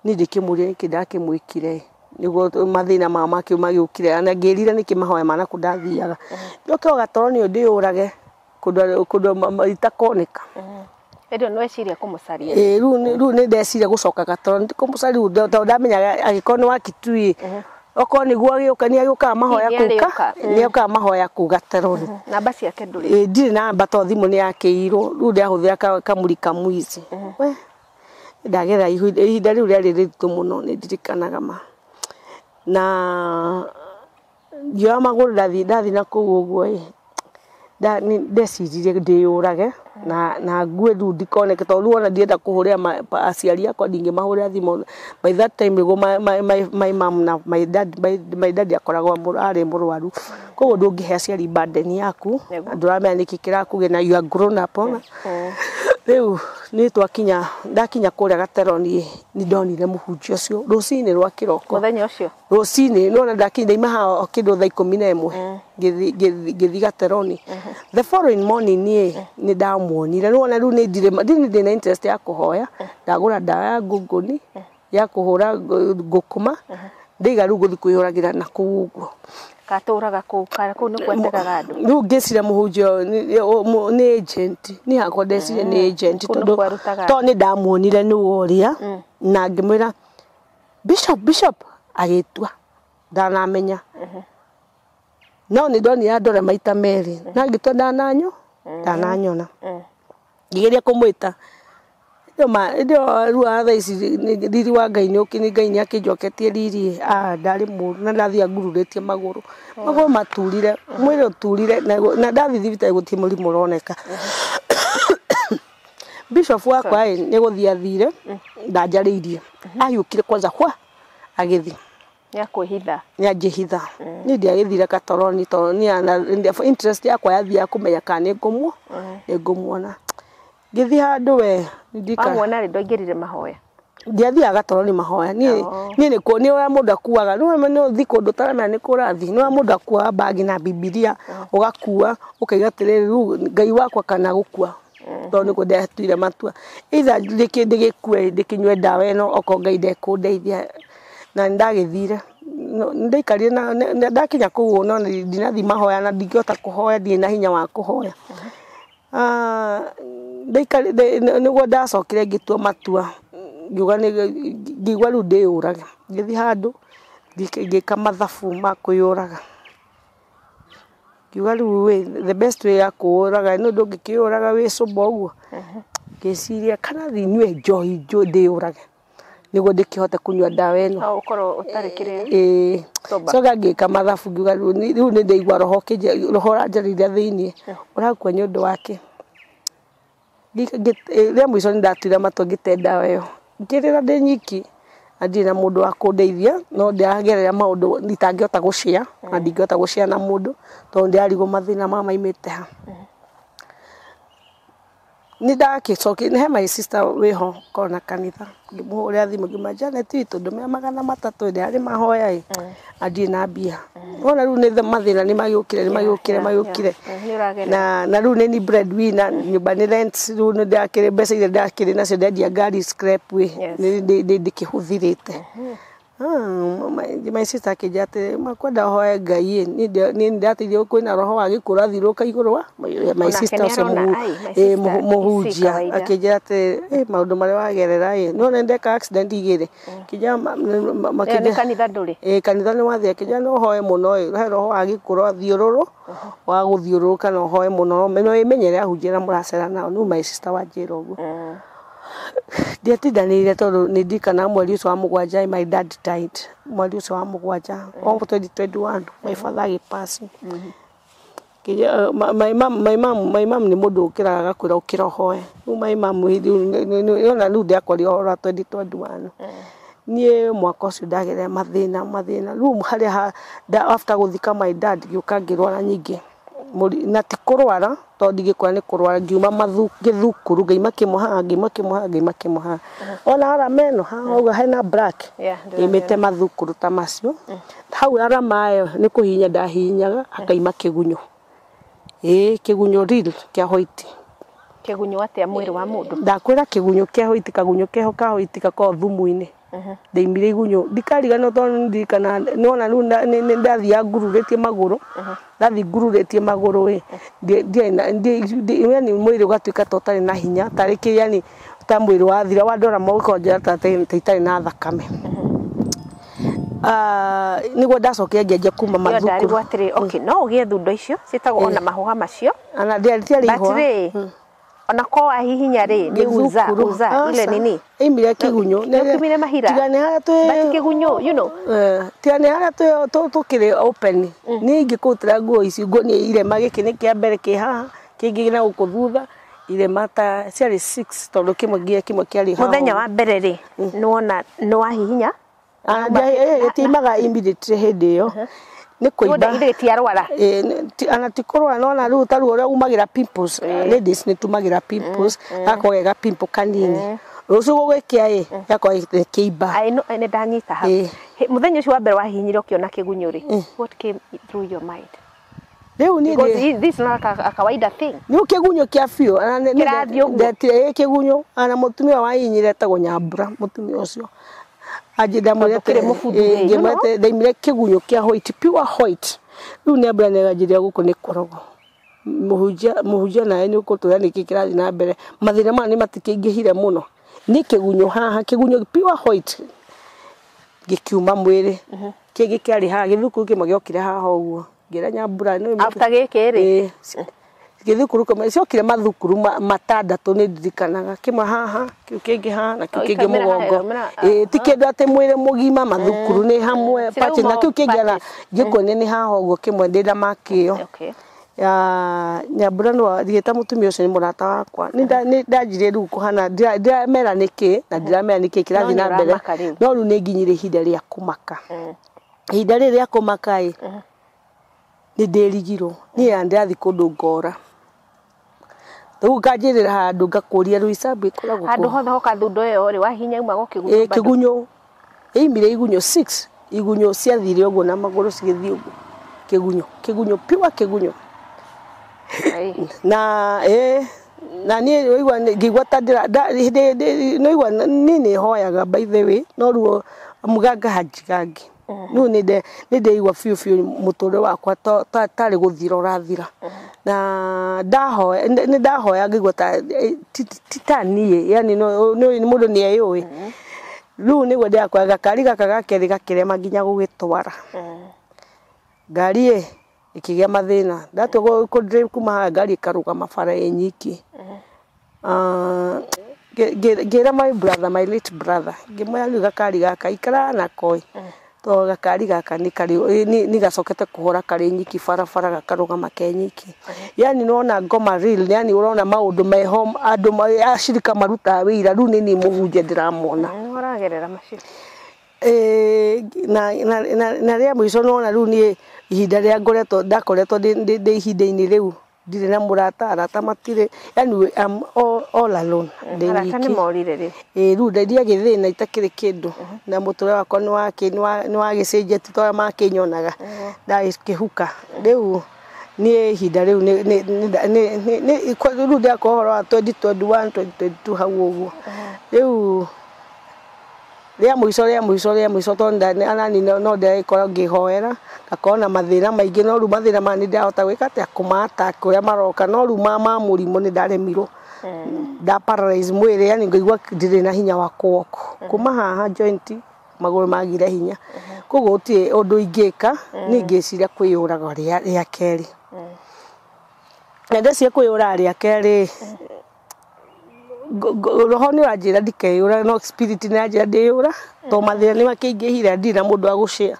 niĩ ndĩkĩmũrie nĩkĩ ndakĩmwĩkire nĩguo mathĩna maya magĩũkire, na ngĩrira nĩkĩ mahoya ma nakũu ndathiaga. Njoke o Gatoroni ĩyo ndĩyũrage kũndũ itakoneka. Hĩndĩ ĩyo nĩweciria kũmũcaria? Rĩu nĩ ndeciria gũcoka Gatoroni, ti kũmũcaria rĩu tondũ ndamenyaga angĩkorwo nĩ wa Kitui, okorwo nĩguo agĩũka nĩ agĩũkaga mahoya kũu nĩ okaga mahoya kũu Gatoroni. Namba ciake ndũrĩ? Ndirĩ namba tondũ thimũ nĩ yakĩirwo, rĩu ndĩrahũthĩra kamũri kamwici. We ndagerera ihinda rĩu rĩarĩ rĩritũ mũno, nĩ ndirikanaga ma. Na ngĩoya magũrũ ndathiĩ na kũu ũguo ĩ, ndeciririe ndĩyũrage na ngue rĩu ndikoneke tondũ rĩu ona ndienda kũhũrĩra aciari akwa, ndingĩmahũrĩra thimũ. By that time nĩguo my mom na my dad, my dad akoragwo arĩ mũrwaru, koguo ndũngĩhe aciari burden yaku, ndũramenya nĩkĩ kĩrakũgĩa na you are grown up ona. Rĩu nĩ twakinya, ndakinya kũrĩa Gateroni nĩ ndonire mũhunjia ũcio rũcinĩ rwa kĩroko. Mũthenya ũcio? Rũcinĩ, nĩwona ndakinya ndaima haha kĩndũ thaa 11 ngĩthiĩ Gateroni. The following morning niĩ nĩ ndamuonire, nĩwona rĩu nĩ ndirĩ ndirĩ na interest ya kũhoya, ndagũra ndawa ya ngũngũni ya kũhũra ngũkũma, ndaiga rĩu ngũthiĩ kwĩyũragĩra na kũu ũguo. Gatũraga kũu, kana kũu nĩkuo ategaga andũ? Rĩu ngĩciria mũhunjia ũyũ nĩ agent, niĩ hakwa ndeciria nĩ agent tondũ tondũ nĩ ndamuonire nĩwe ũrĩa, na ngĩmwĩra Bishop, Bishop, agĩtua ndanamenya. No nĩ ndonire andore maita merĩ, na ngĩtua ndananyona. Ngĩgeria kũmwĩta, ĩndĩ rĩu thaa ici riri wa Ngai nĩ Ngai nĩ akĩnjoketie riri, ndarĩ mũru na ndathiĩ ngururĩtie magũrũ. Magũrũ maturire, mwĩrĩ ũturire na ndathiĩ thibitarĩ gũtirĩ mũrimũ ũroneka. Bishop wakwa ĩ nĩ gũthiĩ athire, ndanjarĩirie. Ahiũkire kwanza hwa agĩthiĩ. Nĩ akwĩhitha. Nĩ anjĩhitha. Niĩ ndiagĩthire Gatoroni tondũ niĩ interest yakwa yathiaga kũmenya kana nĩ ngũmuona. Ngĩthiĩ handũ we Wamuona rĩ ndwaingĩrire mahoya? Ndiathiaga Gatoroni mahoya. Niĩ nĩ ũrĩa mũndũ akuaga, nĩ ũthiĩ kũndũ ũtaramenya nĩ kũ ũrathiĩ, nĩ ũrĩa mũndũ akuaga mbagi na Bibilia, ũgakua ũkaiga atĩrĩrĩ rĩu Ngai wakwa kana gũkua, tondũ nĩguo ndatuire matua. Either ndĩgĩkue ndĩkĩnyue ndawa ĩno okorwo Ngai ndekũndeithia. Na nĩ ndagĩthire, ndaikarire na ndakinya kũu no ndinathiĩ mahoya na ndingĩhota kũhoya, ndirĩ na hinya wa kũhoya. Nĩguo ndacokire ngĩtua matua, ngiuga ngĩigua rĩu ndĩyũrage. Ngĩthiĩ handũ Ngĩka mathabu ma kwĩyũraga. Ngiuga rĩu ĩ the best way ya kwĩyũraga nĩ ndũngĩkĩyũraga wĩ sober ũguo. Ngĩciria kana thiĩ nyue njohi ndĩyũrage nĩguo ndĩkĩhote kũnyua ndawa ĩno. No ũkorwo ũtarĩ kĩrĩa. Ĩĩ. Sober. Coka ngĩka mathabu ngiuga rĩu nĩ ndaigua roho ũkĩnjĩra roho ũranjarĩria thĩiniĩ ũrakua nĩ ũndũ wake. Rĩa mũico nĩ ndatuire matua ngĩte ndawa ĩyo. Ngĩrĩra ndĩ nyiki na ndirĩ na mũndũ wa kũndeithia no ndĩragerera maũndũ itangĩhota gũshare na ndingĩhota gũshare na mũndũ tondũ ndĩrarigwo mathĩna maya maimĩte ha. Nĩ ndagĩcokire he my sister wĩho korwo na kanitha ngĩmũhũrĩra thimũ ngĩmwĩra Janet witũ ndũmĩra 300 ndĩrarĩ mahoya ĩ na ndirĩ na mbia. Wona rĩu nĩ mathĩna nĩ magĩũkire nĩ magĩũkire magĩũkire Nĩ ũragerera. na rĩu nĩ ni breadwinner nyũmba nĩ rent rĩu nĩ ndakĩrĩ mbeca iria ndakĩrĩ nacio ndendia ngari scrap ĩ nĩ ndĩkĩhũthĩrĩte. My sister akĩnjĩra atĩrĩ makwenda ũhoe Ngai ĩ niĩ nĩndateithio kwĩna roho wa gĩkuũ ũrathiũrũrũka igũrũ wa my Onake sister ũcio nĩarona, ai, my sister, si mũhunjia kawaida. akĩnjĩra atĩrĩ maũndũ marĩa wagerera ĩ nĩwona nĩndeka accident igĩrĩ akĩnjĩra Ĩyo nĩ kanitha ndũrĩ. Ĩ kanitha nĩ wathiĩ akĩnjĩra no ũhoe mũno ĩ he roho wa gĩkuũ ũrathiũrũrũ wa gũthiũrũrũka na ũhoe mũno no wĩmenyere ahunjia arĩa mũracera nao nĩu my sister wanjĩra ũguo. Ndiatindanĩire tondũ nĩ ndirikanaga mweri ũcio wa mũgwanja my dad died mweri ũcio wa mũgwanja o 2021 my father agĩpass. My mom nĩ mũndũ ũkĩraga agakwĩra ũkĩra ũhoe. Rĩu my mom rĩu ona rĩu ndĩrakwaria ũhoro wa 2021. Niĩ mwaka ũcio ndagerera mathĩna mathĩna rĩu harĩa after gũthika my dad ngĩũka ngĩrwara nyingĩ na ti kũrwara tondũ ndingĩkwĩra nĩ kũrwara ngiuma gĩthukuru ngaima kĩmwe haha ngaima kĩmwe haha ngaima kĩmwe haha ona arama ĩno haha ũguo hena black ngaimĩte mathukuru ta macio hau arama ĩyo nĩ kũhihinya ndahihinyaga hakaima kĩgunyũ ĩĩ kĩgunyũ real kĩa white. Kĩgunyũ atĩa mwĩrĩ wa mũndũ? Ndakwĩra kĩgunyũ kĩa white kagunyũ keho ka white gakoragwo thumu-inĩ. Ndaimire igunyũ ndikariganĩrwo tondũ nĩ ndirikanaga nĩwona rĩu nĩ ndathiaga ngururĩtie magũrũ ndathiĩ ngururĩtie magũrũ ĩ yani mwĩrĩ ũgatuĩka ta ũtarĩ na hinya tarĩ kĩ yani ta mwĩrĩ wathira wandora ũkonjera ta itarĩ na thakame. Nĩguo ndacokire ngĩanjia kuma Ĩyo mathukuru. ndarigwo atĩrĩ, okay, no ũgĩe thundo icio ciĩtagwo ona mahũha macio. Ana ndiarĩ But ihũa. rĩ ona ko wahihinya rĩ nĩ uza uza ile nini Aimire kĩgunyũ. Nĩ mahira. Tiga nĩ harĩa twĩ but kĩgunyũ you know tiga nĩ harĩa tũkĩrĩ open niĩ ingĩkũrutĩra nguo ici nguonie irema gĩkĩ nĩ kĩa mbere kĩ haha kĩngĩ na gũkũ thutha irema ta ciarĩ 6 tondũ kĩmwe nginya kĩmwe kĩarĩ haha. Mũthenya wa mbere rĩ nĩwona nĩwahihinya Gĩtiumaga immediately hĩndĩ ĩyo nĩ kũimba. Ithe gĩtiarwara. Ana ti kũrwara nona rĩu ta ruo ũrĩa umagĩra pimples ladies nĩ tumagĩra pimples gakorwo ge ga pimple kanini rũciũ gũgĩkĩa ĩ gakorwo gĩkĩimba. Nĩ ndanyita hau. Mũthenya ũcio wa mbere wahihinyire ũkĩona kĩgunyũ rĩ what came through your mind? Rĩu niĩ Because this is not a kawaida thing. Nĩ kĩgunyũ kĩa biũ. Kĩrathiĩ ũguo. Ndetire kĩgunyũ ana mũtumia wahihinyire etagwo Nyambura mũtumia ũcio anjĩra ndaimire kĩgunyũ kĩa white pure white rĩu Nyambura nĩ anjĩrire gũkũ nĩ kũrogwo mũhunjia mũhunjia nawe nĩ ũkũtwĩra nĩkĩ kĩrathiĩ na mbere mathĩna maya nĩ matikĩingĩhire mũno nĩ kĩgunyũ haha kĩgunyũ pure white gĩkiuma mwĩrĩ kĩngĩ kĩarĩ haha gĩthukuru kĩmwe gĩokire haha ũguo ngĩra Nyambura after gĩkĩ rĩ gĩthukuru kĩmwe ciokire mathukuru matandatũ nĩ ndirikanaga kĩmwe haha kĩu kĩngĩ haha na kĩu kĩngĩ mũgongo ĩĩ ti kĩndũ atĩ mwĩrĩ mũgima mathukuru nĩ hamwe patches na kĩu kĩngĩ ona ngĩkuonia nĩ haha ũguo kĩmwe ndĩ na makĩo ya Nyambura no thiĩte mũtumia ũcio nĩ mũrata wakwa nĩ ndanjirie rĩu kũhana ndiramera nĩkĩ na ndiramera nĩkĩ kĩrathiĩ na mbere no rĩu nĩ nginyire ihinda rĩa kũmaka ihinda rĩrĩ rĩa kũmaka ĩ nĩ ndĩrigirwo niĩ ya ndĩrathiĩ kũndũ ngora rĩu nganjĩrĩra handũ ngakũria Roysambu ĩkoragwo handũ hothe hoka thundo ĩyo rĩ wahinya umagwo kĩgunyũ kĩgunyũ ĩimire igunyũ 6 igunyũ ciathire ũguo na magũrũ cigĩthiĩ ũguo kĩgunyũ kĩgunyũ pure kĩgunyũ na na niĩ ũigua ngĩigua ta ndĩra nĩũigua niĩ nĩ hoyaga by the way no ruo mũganga hanjigangi rĩu nĩ ndĩigua biũ biũ mũtũrĩre wakwa tarĩ gũthira ũrathira na ndahoya nĩ ndahoya ngĩigua ta ti ta niĩ yani mũndũ nĩ eyũĩ Rĩu nĩguo ndĩrakora gakari gaka ga kerĩ gakĩrema nginya gũgĩtwara. Ngari ĩ ĩkĩgĩa mathĩna. Ndatua kũ drive kuma haha ngari ĩkarũgama bara ĩ nyiki. Ngĩra my brother, my late brother, ngĩmwĩra rĩu gakari gaka ikara nako ĩ, tondũ gakari gaka nĩ gacokete kũhora karĩ nyiki barabara gakarũgama ke nyiki. Yani nĩwona ngoma real, yani ũrona maũndũ meho andũ acirika marutaga wĩira, rĩu nĩ niĩ mũhunjia ndĩramona. Nĩ ũragerera macio. Na rĩa mũico nĩwona rĩu niĩ ihinda rĩrĩa ngoretwo ndakoretwo ndĩ ihinda-inĩ rĩu ndirĩ na mũrata, arata matirĩ, yani I'm all alone, ndĩ Arata nĩ nyiki. morire rĩu. Ĩĩ rĩu ndendia gĩthĩna itakĩrĩ kĩndũ na mũtũrĩre wakwa nĩwagĩcenjetie ta ũrĩa makĩnyonaga ndagĩkĩhuka. Rĩu niĩ ihinda rĩu rĩu ndĩrakorwo ũhoro wa 2021 2022 hau ũguo. Rĩu rĩa mũico rĩa mũico rĩa mũico tondũ anani no ndĩragĩkorwo ngĩhoera ngakorwo na mathĩna maingĩ, no rĩu mathĩna maya nĩ ndĩrahota gwĩka atĩa kũma attack ũrĩa maroka, no rĩu ma mũrimũ nĩ ndaremirwo, nda paralyze mwĩrĩ, yani ngaigua ndirĩ na hinya wa kũ walk. Kuma haha joint magũrũ magire hinya, koguo gũtirĩ ũndũ ingĩka, niĩ ngĩciria kwĩyũraga rĩa kerĩ. Na ndeciria kwĩyũraga rĩa kerĩ, roho nĩ ũranjĩra ndikeyũrage, no spirit nĩ ĩranjĩra ndĩyũra tondũ mathĩna nĩ makĩingĩhire, ndirĩ na mũndũ wa gũshare.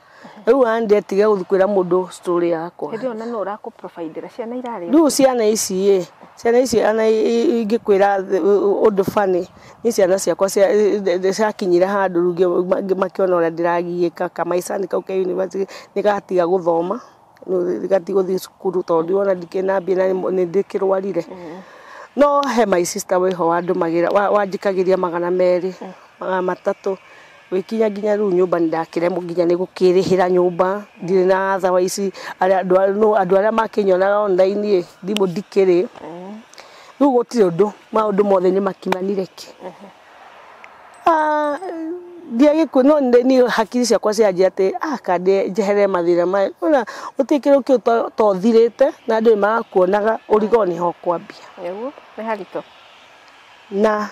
Rĩu ona nĩndetiga gũthiĩ kwĩra mũndũ story yakwa. Hĩndĩ ĩyo na nũ ũrakũ-providera ciana irarĩ? Rĩu ciana ici ĩ, ciana ici ona ingĩkwĩra ũndũ funny, niĩ ciana ciakwa ciakinyire handũ rĩu makĩona ũrĩa ndĩragiĩka, kamaica kau ke university nĩ gatiga gũthoma, gatiga gũthiĩ cukuru tondũ ndĩrona ndikĩrĩ na mbia na nĩ ndĩkĩrwarire. No he my sister wĩho wandũmagĩra, wanjikagĩria 200, 300, gũgĩkinya nginya rĩu nyũmba nĩ ndakĩremwo nginya nĩ gũkĩrĩhĩra nyũmba, ndirĩ na otherwise andũ arĩa makĩnyonaga online ĩ, thimũ ndikĩrĩ. Rĩu gũtirĩ ũndũ, maũndũ mothe nĩ makimanire kĩ. No niĩ hakiri ciakwa ciranjĩra atĩ kande njeherere mathĩna maya. Nĩwona gũtirĩ kĩndũ kĩu to ũthirĩte na andũ nĩ marakuonaga ũrigwo nĩho ũkwambia. Nĩguo, nĩ haritũ. Na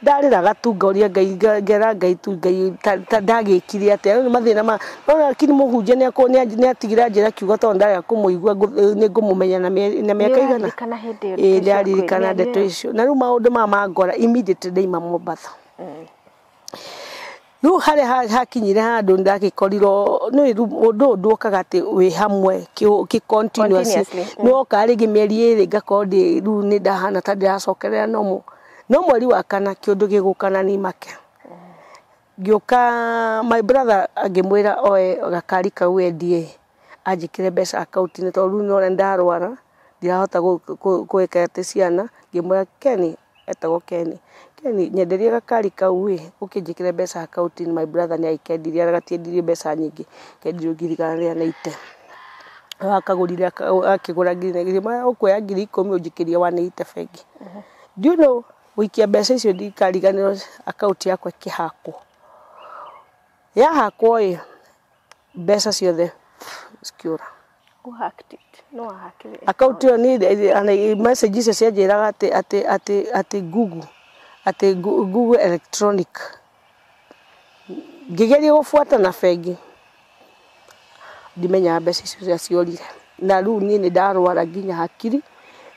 ndarĩraga tu ngoria Ngai, ngera Ngai tu Ngai ta ndagĩkire atĩa, rĩu mathĩna maya, no lakini mũhunjia nĩ atigire anjĩra kiugo tondũ ndarega kũmũigua nĩ ngũmũmenya na mĩaka igana. Nĩũraririkana hĩndĩ ĩyo? Ĩĩ ndĩraririkana ndeto icio. Na rĩu maũndũ maya mangora immediately ndaima Mombatha. Rĩu harĩa hakinyire handũ ndagĩkorirwo nĩ rĩu ũndũ ũyũ ndwokaga atĩ wĩ hamwe kĩ continuously. Nĩwokaga rĩngĩ mĩeri ĩrĩ ngakorwo ndĩ rĩu nĩ ndahana ta ndĩracokerera normal. No mweri wa kana kĩũndũ gĩgũka na nimake. Ngĩũka my brother ngĩmwĩra oe gakari kau endie anjĩkĩre mbeca akaunti-inĩ tondũ rĩu nĩwona nĩndarwara ndirahota gwĩka atĩ ciana. Ngĩmwĩra Kenny, etagwo Kenny, Kenny nyenderie gakari kau ĩ ũkĩnjĩkĩre mbeca akaunti-inĩ. My brother nĩ agĩkendirie na gatiendirie mbeca nyingĩ, kendirio 180,000. Akagũrire akĩgũra ngiri ngĩmwĩra ũkuoya 10,000 ũnjikĩrie 180 bengi. Do you know gũikia mbeca icio ndikariganĩrwo akaunti yakwa ĩkĩhakwo. Yahakwo ĩ, mbeca ciothe cikĩũra. Who hacked it? No wahakire. Akaunti ĩyo nĩ message icio cianjĩraga atĩ atĩ atĩ atĩ Google, atĩ Google electronic. Ngĩgeria gũbuata na bengi, ndimenyaga mbeca icio ũrĩa ciorire. Na rĩu niĩ nĩ ndarwara nginya hakiri,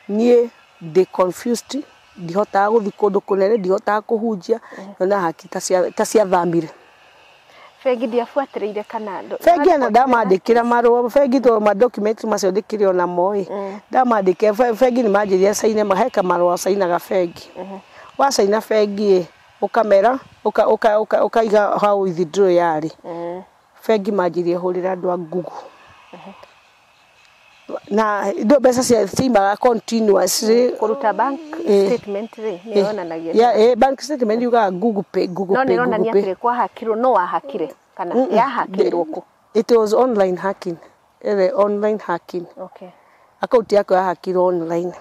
niĩ ndĩ confused, ndihotaga gũthiĩ kũndũ kũnene, ndihotaga kũhunjia, nyonaga hakiri ta ciathamire. Bengi ndiabuatĩrĩire kana Bengi ona ndamandĩkĩra marũa, bengi tondũ ma document macio ndĩkĩrĩ o namo ĩ, ndamandĩkĩra bengi nĩ manjĩrire caine he kamarũa cainaga bengi. Wacaina bengi ĩ, ũkamera ũkaiga how withdraw yarĩ. Bengi manjĩrire hũrĩre andũ a Google. Na ndo mbeca ciaimaga continuously. Kũruta bank statement rĩ, nĩ yonanagia. Yeah, bank statement yugaga Google Pay, Google No Pay, nĩ ĩronania Google Pay. atĩrĩ kwahakirwo, no wahakire kana yahakĩirwo kũ? It was online hacking. Ere online hacking. Okay. Akaunti yakwa yahakirwo online.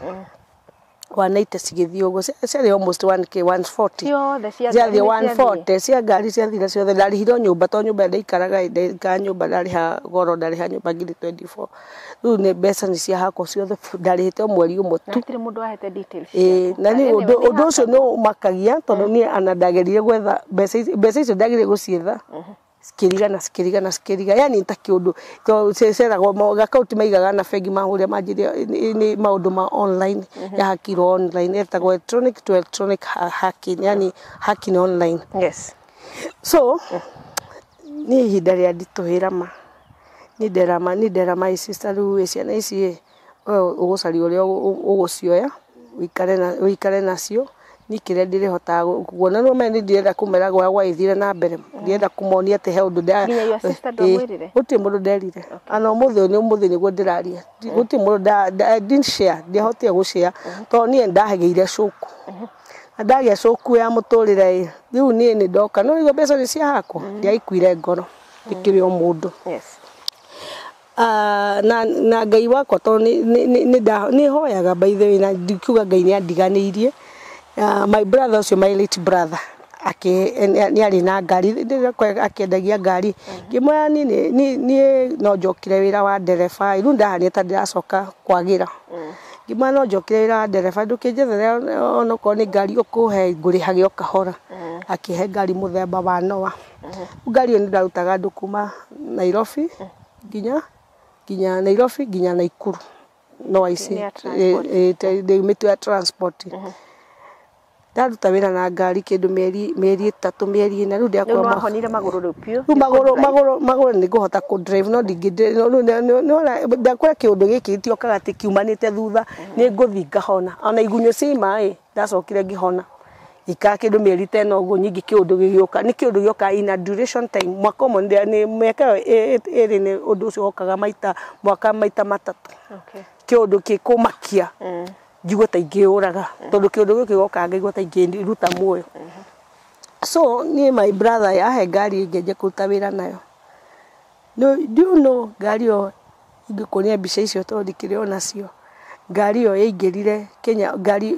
190 cigĩthiĩ ũguo. Ciarĩ almost 1K, 140. Ciothe cia Ciathiĩ. ngari nĩ ciathiĩ? 140 cia ngari ciathire ciothe. Ndarĩhire o nyũmba, to nyũmba ndaikaraga, ndaikaraga nyũmba, ndarĩha goro, ndarĩha nyũmba ngiri 24. Rĩu nĩ mbeca nĩ ciahakwo ciothe, ndarĩhĩte o mweri ũmwe Na tu. hatirĩ mũndũ wahete details Ĩĩ, ciaku. na niĩ Anyway, ũndũ nĩ ũndũ ũcio nĩ ũmakagia, tondũ niĩ ana ndageririe gwetha mbeca icio, mbeca icio ndageririe gũcietha, cikĩrigana, cikĩrigana, cikĩriga, yani ta kĩũndũ to ceragwo akaunti maigaga na bengi, mahũrĩa manjĩria nĩ maũndũ ma online, yahakirwo online, etagwo electronic to electronic hacking, yani hacking online. So niĩ ihinda rĩa nditũhĩra ma niĩ nderama, niĩ ndera my sister, rĩu ĩ ciana ici ĩ, we ũgũcaria ũrĩa ũgũcioya ũikare nacio, niĩ kĩrĩa ndĩrĩhotaga kuona no mene ndirenda kũmera gwa gwagĩthire na mbere, ndirenda kũmonia atĩ he ũndũ Nginya your sister ndwamwĩrire? Gũtirĩ mũndũ nderire, ana ũmũthĩ ũyũ nĩ ũmũthĩ nĩguo ndĩraria. Gũtirĩ mũndũ I didn't share, ndiahotire gũshare tondũ niĩ ndagĩire cuku, na ndagĩa cuku ya mũtũrĩre ĩ, rĩu niĩ nĩ ndoka no nĩguo mbeca nĩ ciahakwo, ndiaikuire ngoro ndĩkĩrĩ o mũndũ. Ah, na Ngai wakwa, tondũ nĩ hoyaga, by the way, na ndikiuga Ngai nĩ andiganĩirie. Ah, my brother ũcio, my late brother, nĩ arĩ na ngari, akĩendagia ngari, ngĩmwĩra niĩ no njokire wĩra wa ndereba, rĩu ndahanire ta ndĩracoka kwagĩra, ngĩmwĩra no njokire wĩra wa ndereba, ndũkĩnjethere onokorwo nĩ ngari ũkũhe ngũrĩhage o kahora. Akĩhe ngari mũthemba wa Noah. Ngari ĩyo nĩ ndarutaga andũ kuma Nairobi nginya Nairobi nginya Naikuru, Noah ici. Nĩ ya transport. Mĩtu ya transport. Ndaruta wĩra na ngari kĩndũ mĩeri 3, mĩeri 4, rĩu Rĩu ndĩakorwo nĩwahonire magũrũ rĩu biũ? Rĩu magũrũ nĩ ngũhota kũ drive, no ndingĩ ndakora kĩũndũ gĩkĩ gĩtiokaga atĩ kiumanĩte thutha, nĩ ngũthiĩ ngahona, ona igunyũ ciaima ĩ, ndacokire ngĩhona, ikara kĩndũ mĩeri ta ĩno ũguo nyingĩ, kĩũndũ gĩgĩũka, nĩ kĩũndũ gĩoka in a duration time, mwaka ũmwe, nĩ mĩaka ĩyo 2 nĩ ũndũ ũcio wokaga maita mwaka maita 3. Kĩũndũ gĩkũmakia njigue ta ingĩũraga, tondũ kĩũndũ gĩkĩ gĩokaga ngaigua ta ingĩruta muoyo. So niĩ my brother yahe ngari ngĩanjia kũruta wĩra nayo. No, do you know ngari ĩyo, ingĩkuonia mbica icio tondũ ndikĩrĩ o nacio, ngari ĩyo yaingĩrire Kenya, ngari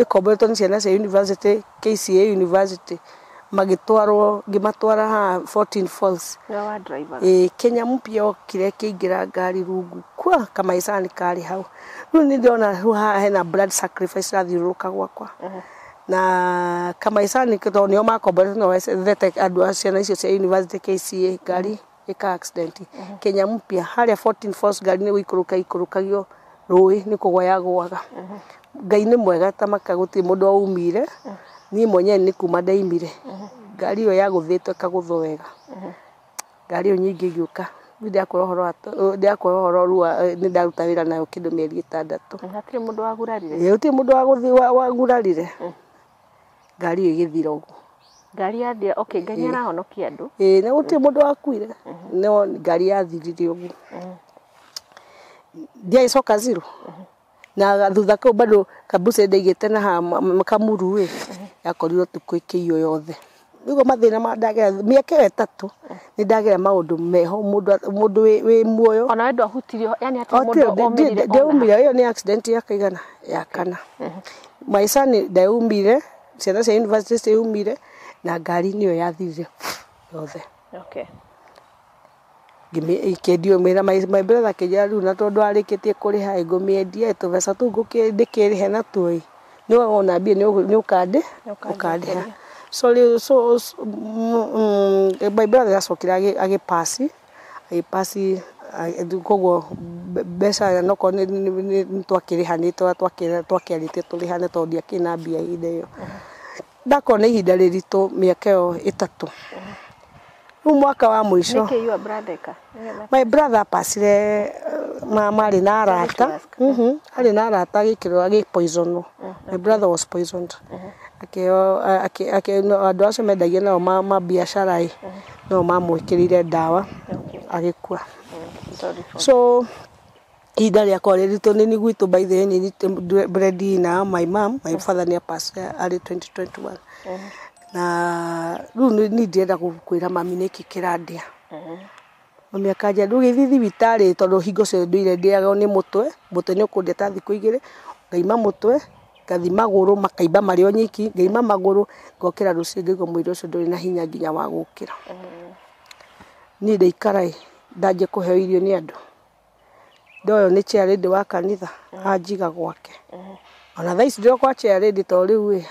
ĩkomboretwo nĩ ciana cia university, KCA University, magĩtwarwo, ngĩmatwara haha 14 Falls. Nĩwe wa driver? Ĩ, Kenya mpya okire ĩkĩingĩra ngari rungu kwa kamaicani karĩ hau. Rĩu nĩ ndĩrona rĩu haha hena blood sacrifice ĩrathiũrũrũka gwakwa na kamaicani, tondũ nĩo makomboretwo no wethete andũ a ciana icio cia university KCA, ngari ĩka accident Kenya mpya harĩa 14 Falls, ngari nĩ gũikũrũka ikũrũkagio rũĩ, nĩ kũgwa yagũaga. Ngai nĩ mwega ta maka, gũtirĩ mũndũ waumire, niĩ mwenyewe nĩ kuma ndaimire. Ngari ĩyo yagũthĩtwo ĩkagũthwo wega, ngari ĩyo nyingĩ ĩgĩũka. Rĩu ndĩrakwĩra ũhoro rĩu nĩ ndaruta wĩra nayo kĩndũ mĩeri 6. Hatirĩ mũndũ wagurarire? Ĩ, gũtirĩ mũndũ wagurarire, ngari ĩyo ĩgĩthira ũguo. Ngari yathira, okay, Ngai nĩ arahonokia andũ. Ĩ, na gũtirĩ mũndũ wakuire, no ngari yathirire ũguo, ndiagĩcoka zero. Na thutha kau bado kambuci ndaigĩte na haha kamuru ĩ, yakorirwo tukũ ĩkĩiywo yothe. Nĩguo mathĩna ma ndagera mĩaka ĩyo 3, nĩ ndagera maũndũ meho, mũndũ wĩ muoyo. Ona we ndwahutirio, yani hatirĩ mũndũ omĩrire ona? Ndiaumire, ĩyo nĩ accident ya kaigana ya kana maicani, ndaumire, ciana cia university ciaumire, na ngari nĩyo yathirire yothe. Ikĩendio mĩra, my brother akĩnjĩra rĩu na tondũ arĩkĩtie kũrĩha ĩ, ngũmĩendia tũbeca tũu ndĩkĩrĩhe natuo ĩ, nĩ wona mbia nĩ ũkandĩ ũkandĩha. So rĩu so my brother acokire agĩpasi, agĩpasi, koguo mbeca nokorwo nĩ twakĩrĩhanĩte ũrĩa twakĩarĩtie tũrĩhane, tondũ ndiakĩrĩ na mbia ihinda ĩyo. Ndakorwo nĩ ihinda rĩritũ mĩaka ĩyo 3. Rĩu mwaka wa mũico Nĩkĩ your brother eka? My brother pasire, marĩ na arata. Ask. Arĩ na arata, agĩkĩrwo, agĩpoisonwo. My brother was poisoned. Akĩheo no, andũ acio mendagia nao ma biacara ĩ, no mamwĩkĩrĩire ndawa, agĩkua. Sorry for So ihinda rĩakwa rĩritũ nĩ gwitũ, by the way, nĩ breadwinner, my mom, my father nĩ apasire arĩ 2021, na rĩu nĩ ndĩrenda kwĩra mami nĩkĩ kĩrandĩa. Mami akanja ndũgĩthiĩ thibitarĩ, tondũ hingo ciothe ndũire ndĩagwo nĩ mũtwe, mũtwe nĩ ũkũndĩa ta thikũ 2, ngaima mũtwe. Ngathi magũrũ makaimba marĩ o nyiki, ngaima magũrũ ngokĩra rũciũ ngaigua mwĩrĩ ũcio ndũrĩ na hinya nginya wa gũkĩra. Niĩ ndaikara ĩ, ndanjia kũheo irio nĩ andũ. Ndoyo nĩ chairlady wa kanitha anjiga gwake. Ona thaa ici ndĩrĩ kwa chairlady tondũ rĩu ĩ,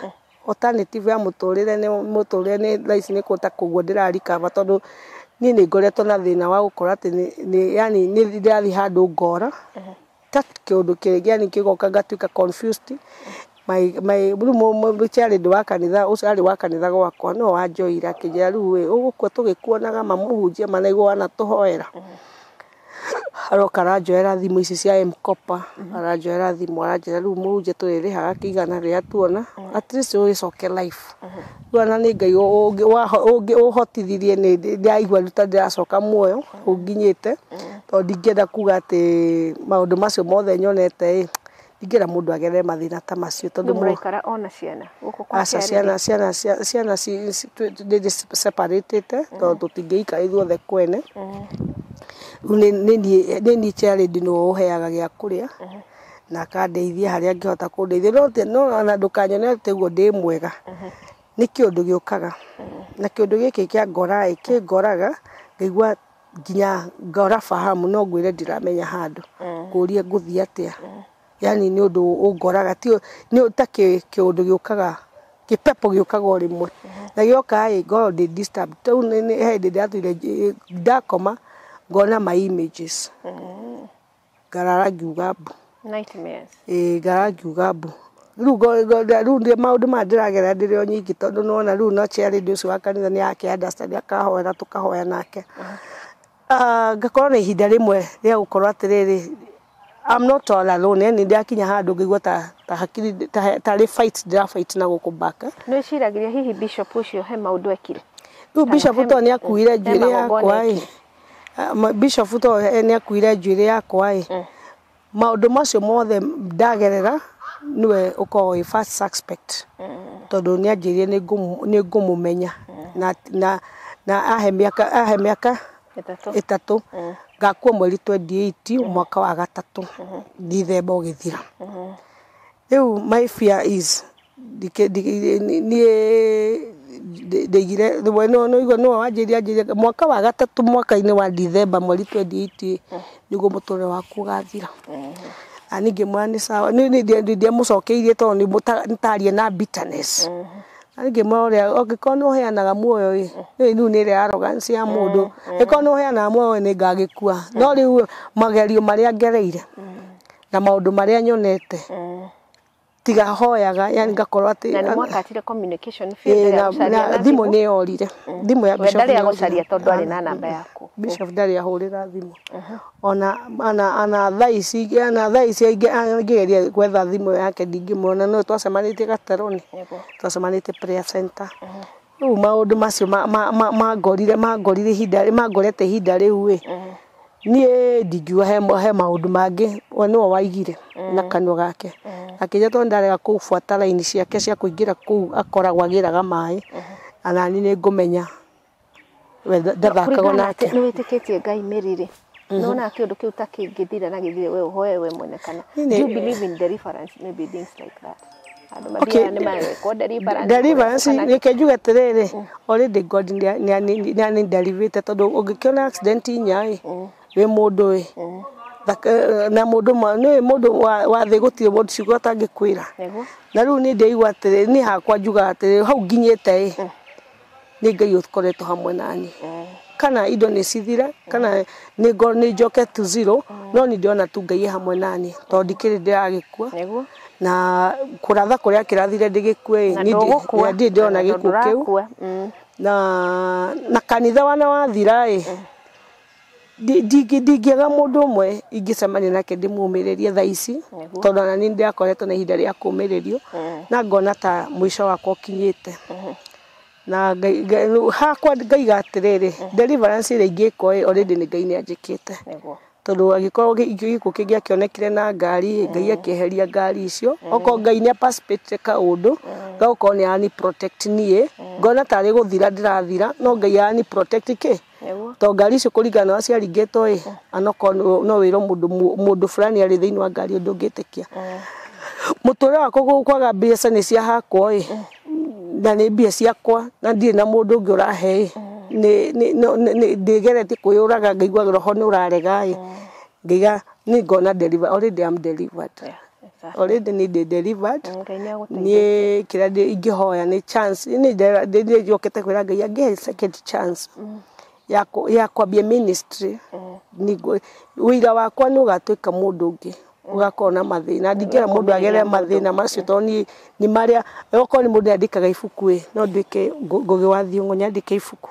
alternative ya mũtũrĩre nĩ mũtũrĩre nĩ thaa ici nĩ ta kũguo ndĩrarikaba tondũ niĩ nĩ ngoretwo na thĩna wa gũkorwo atĩ nĩ yani nĩ ndĩrathiĩ handũ ngora ta kĩũndũ kĩngĩ yani kĩgoka ngatuĩka confused. My rĩu chairlady wa kanitha ũcio arĩ wa kanitha gwakwa no wanjoire akĩnjĩra rĩu ĩ, ũgũkua tũgĩkuonaga mamũhunjia manaigua wanatũhoera. Aroka aranjoera thimũ ici cia M-Kopa, aranjoera thimũ aranjĩra rĩu mũhunjia tũrĩrĩhaga kĩigana rĩrĩa tuona at least ũgĩcoke life. Rĩu ona nĩ Ngai ũhotithirie nĩ ndĩraigua rĩu ta ndĩracoka muoyo ũnginyĩte tondũ ndingĩenda kuga atĩ maũndũ macio mothe nyonete ĩ, ndingĩenda mũndũ agerere mathĩna ta macio tondũ Rĩu mũraikara ona ciana gũkũ kwa aca chairlady? ciana ndĩ separatĩte tondũ tũtingĩikara ithuothe kwene. Rĩu nĩ niĩ chairlady nĩwe ũheaga gĩa kũrĩa na akandeithia harĩa angĩhota kũndeithia no ona ndũkanyone atĩ ũguo ndĩ mwega. Nĩ kĩũndũ gĩũkaga na kĩũndũ gĩkĩ kĩa ngora ĩ, kĩngoraga ngaigua nginya ngora fahamu no ngwĩre ndiramenya handũ ngũrie ngũthiĩ atĩa. Yani nĩ ũndũ ũngoraga ti nĩ ta kĩũndũ gĩũkaga kĩpepo gĩũkaga o rĩmwe na gĩoka ĩ ngorwo ndĩ disturbed. Rĩu nĩ he hĩndĩ ndĩratũire ndakoma ngona my images ngarara ngiuga mbu. Nightmares. Ĩĩ ngarara ngiuga mbu. Rĩu rĩu maũndũ maya ndĩragerera ndĩrĩ o nyingĩ tondũ nĩwona rĩu no chairlady ũcio wa kanitha nĩ ake understand akahoera tũkahoya nake. Ngakorwo na ihinda rĩmwe rĩa gũkorwo atĩrĩrĩ, I'm not all alone, yani ndĩrakinya handũ ngaigua ta hakiri tarĩ fight ndĩra fight na gũkũ back. Nĩ wĩciragĩria hihi bishop ũcio he maũndũ ekire? Rĩu bishop Kana to nĩ akuire he njuĩrĩ magongona yakwa ĩ. ekire? Bishop to nĩ akuire njuĩrĩ yakwa ĩ. Maũndũ macio mothe ndagerera nĩwe ũkoragwo wĩ first suspect tondũ nĩ anjĩrire nĩ ngũmũmenya na ahe mĩaka 3. 3 ngakua mweri 28 mwaka wa gatatũ Dithemba ũgĩthira. Rĩu my fear is niĩ ndaigire we no nĩwe wanjĩrire anjĩrire mwaka wa gatatũ mwaka-inĩ wa Dithemba mweri 28 nĩguo mũtũrĩre waku ũgathira. Na niĩ ngĩmwĩra nĩ sawa, niĩ ndiamũcokeirie tondũ nĩ taria na bitterness. Na niĩ ngĩmwĩra ũrĩa angĩkorwo nĩ ũheanaga muoyo ĩ, rĩu nĩ ĩrĩa arrogance ya mũndũ, angĩkorwo nĩ ũheanaga muoyo nĩ ngagĩkua. No rĩu magerio marĩa ngereire na maũndũ marĩa nyonete tiga hoyaga yani ngakorwo atĩ Na nĩ mwakatire communication biũ, Ĩĩ, ndarĩ agũcaria na na thimũ thimũ? nĩ yorire. Thimũ ya We bishop ndarĩ nĩ yorire. agũcaria tondũ arĩ na namba yaku. Bishop ndarĩ ahũrĩra thimũ. Ona thaa ici angĩgeria gwetha thimũ yake ndingĩmuona no twacemanĩtie Gateroni. Nĩguo. Twacemanĩtie prayer center. Rĩu maũndũ macio mangorire ihinda mangorete ihinda rĩu ĩ. Niĩ ndingiuga he maũndũ mangĩ we nĩwe waigire na kanua gake. Akĩnjĩra tondũ ndarega kũbuata raini ciake cia kũingĩra kũu akoragwo agĩraga maĩ anani nĩ ngũmenya we ndathakaga Kũringana na nake. atĩ nĩ wĩtĩkĩtie Ngai Mary-rĩ, nĩwonaga kĩũndũ kĩu ta kĩngĩthira na gĩthire we ũhoe we mwene kana Niĩ do you believe in deliverance, maybe things like that? Andũ Okay. mathiaga nĩ marekwo deliverance. Deliverance kana reke njuge atĩrĩrĩ, already God nĩ anidelivĩte tondũ ũngĩkĩona accident inya ĩ wĩ mũndũ ĩ na mũndũ nĩ mũndũ wa thĩ gũtirĩ mũndũ ciugo atangĩkwĩra. Nĩguo. Na rĩu niĩ ndĩraigua atĩrĩrĩ, niĩ hakwa njugaga atĩrĩrĩ, hau nginyĩte ĩ nĩ Ngai ũkoretwo hamwe naniĩ. Kana indo nĩ cithire kana nĩ njoke to zero no nĩ ndĩrona tu Ngai e hamwe naniĩ tondũ ndikĩrĩ ndĩragĩkua. Nĩguo. Na kũratha kũrĩa kĩrathire ndĩgĩkue ĩ Na niĩ ndũgũkua. ndirĩ ndĩrona Na gĩkuũ kĩu. ndũrakua. Na kanitha wana wathira ĩ ndingĩaga mũndũ ũmwe ingĩcemania nake ndĩmũmĩrĩrie thaa ici Nĩguo. tondũ ona niĩ ndĩrakoretwo na ihinda rĩa kũmĩrĩrio na ngona ta mũico wakwa ũkinyĩte. Na rĩu hakwa ngaiga atĩrĩrĩ, deliverance ĩrĩa ingĩkwo ĩ already nĩ Ngai nĩ anjĩkĩte. Nĩguo. Tondũ angĩkorwo gĩkuũ kĩngĩakĩonekire na ngari Ngai akĩeheria ngari icio okorwo Ngai nĩ participate kaũndũ gagũkorwo nĩ arani protect niĩ ngona tarĩ gũthira ndĩrathira no Ngai arani protect kĩ Nĩguo. tondũ ngari icio kũringana na ũrĩa ciaringĩtwo ĩ anokorwo no wĩrwo mũndũ mũndũ fulani arĩ thĩinĩ wa ngari ũndũ ũngĩtĩkia. Mũtũrĩre wakwa kwaga mbeca nĩ cia hakwa ĩ, na nĩ mbia ciakwa na ndirĩ na mũndũ ũngĩ ũrahe ĩ, ndĩgeretie kwĩyũraga ngaigua roho nĩ ũrarega ĩ, ngaiga nĩ ngona deliver, already I'm delivered. Already nĩ ndĩ delivered. Niĩ kĩrĩa ingĩhoya nĩ chance, nĩ njokete kwĩra Ngai angĩhe second chance ya kwambia ministry, wĩira wakwa nĩ ũgatuĩka mũndũ ũngĩ ũgakorwo na mathĩna. Ndingĩra mũndũ agerere mathĩna macio tondũ niĩ nĩ marĩa okorwo nĩ mũndũ andĩkaga ibuku ĩ, no nduĩke Ngugi wa Thiong'o nyandĩke ibuku.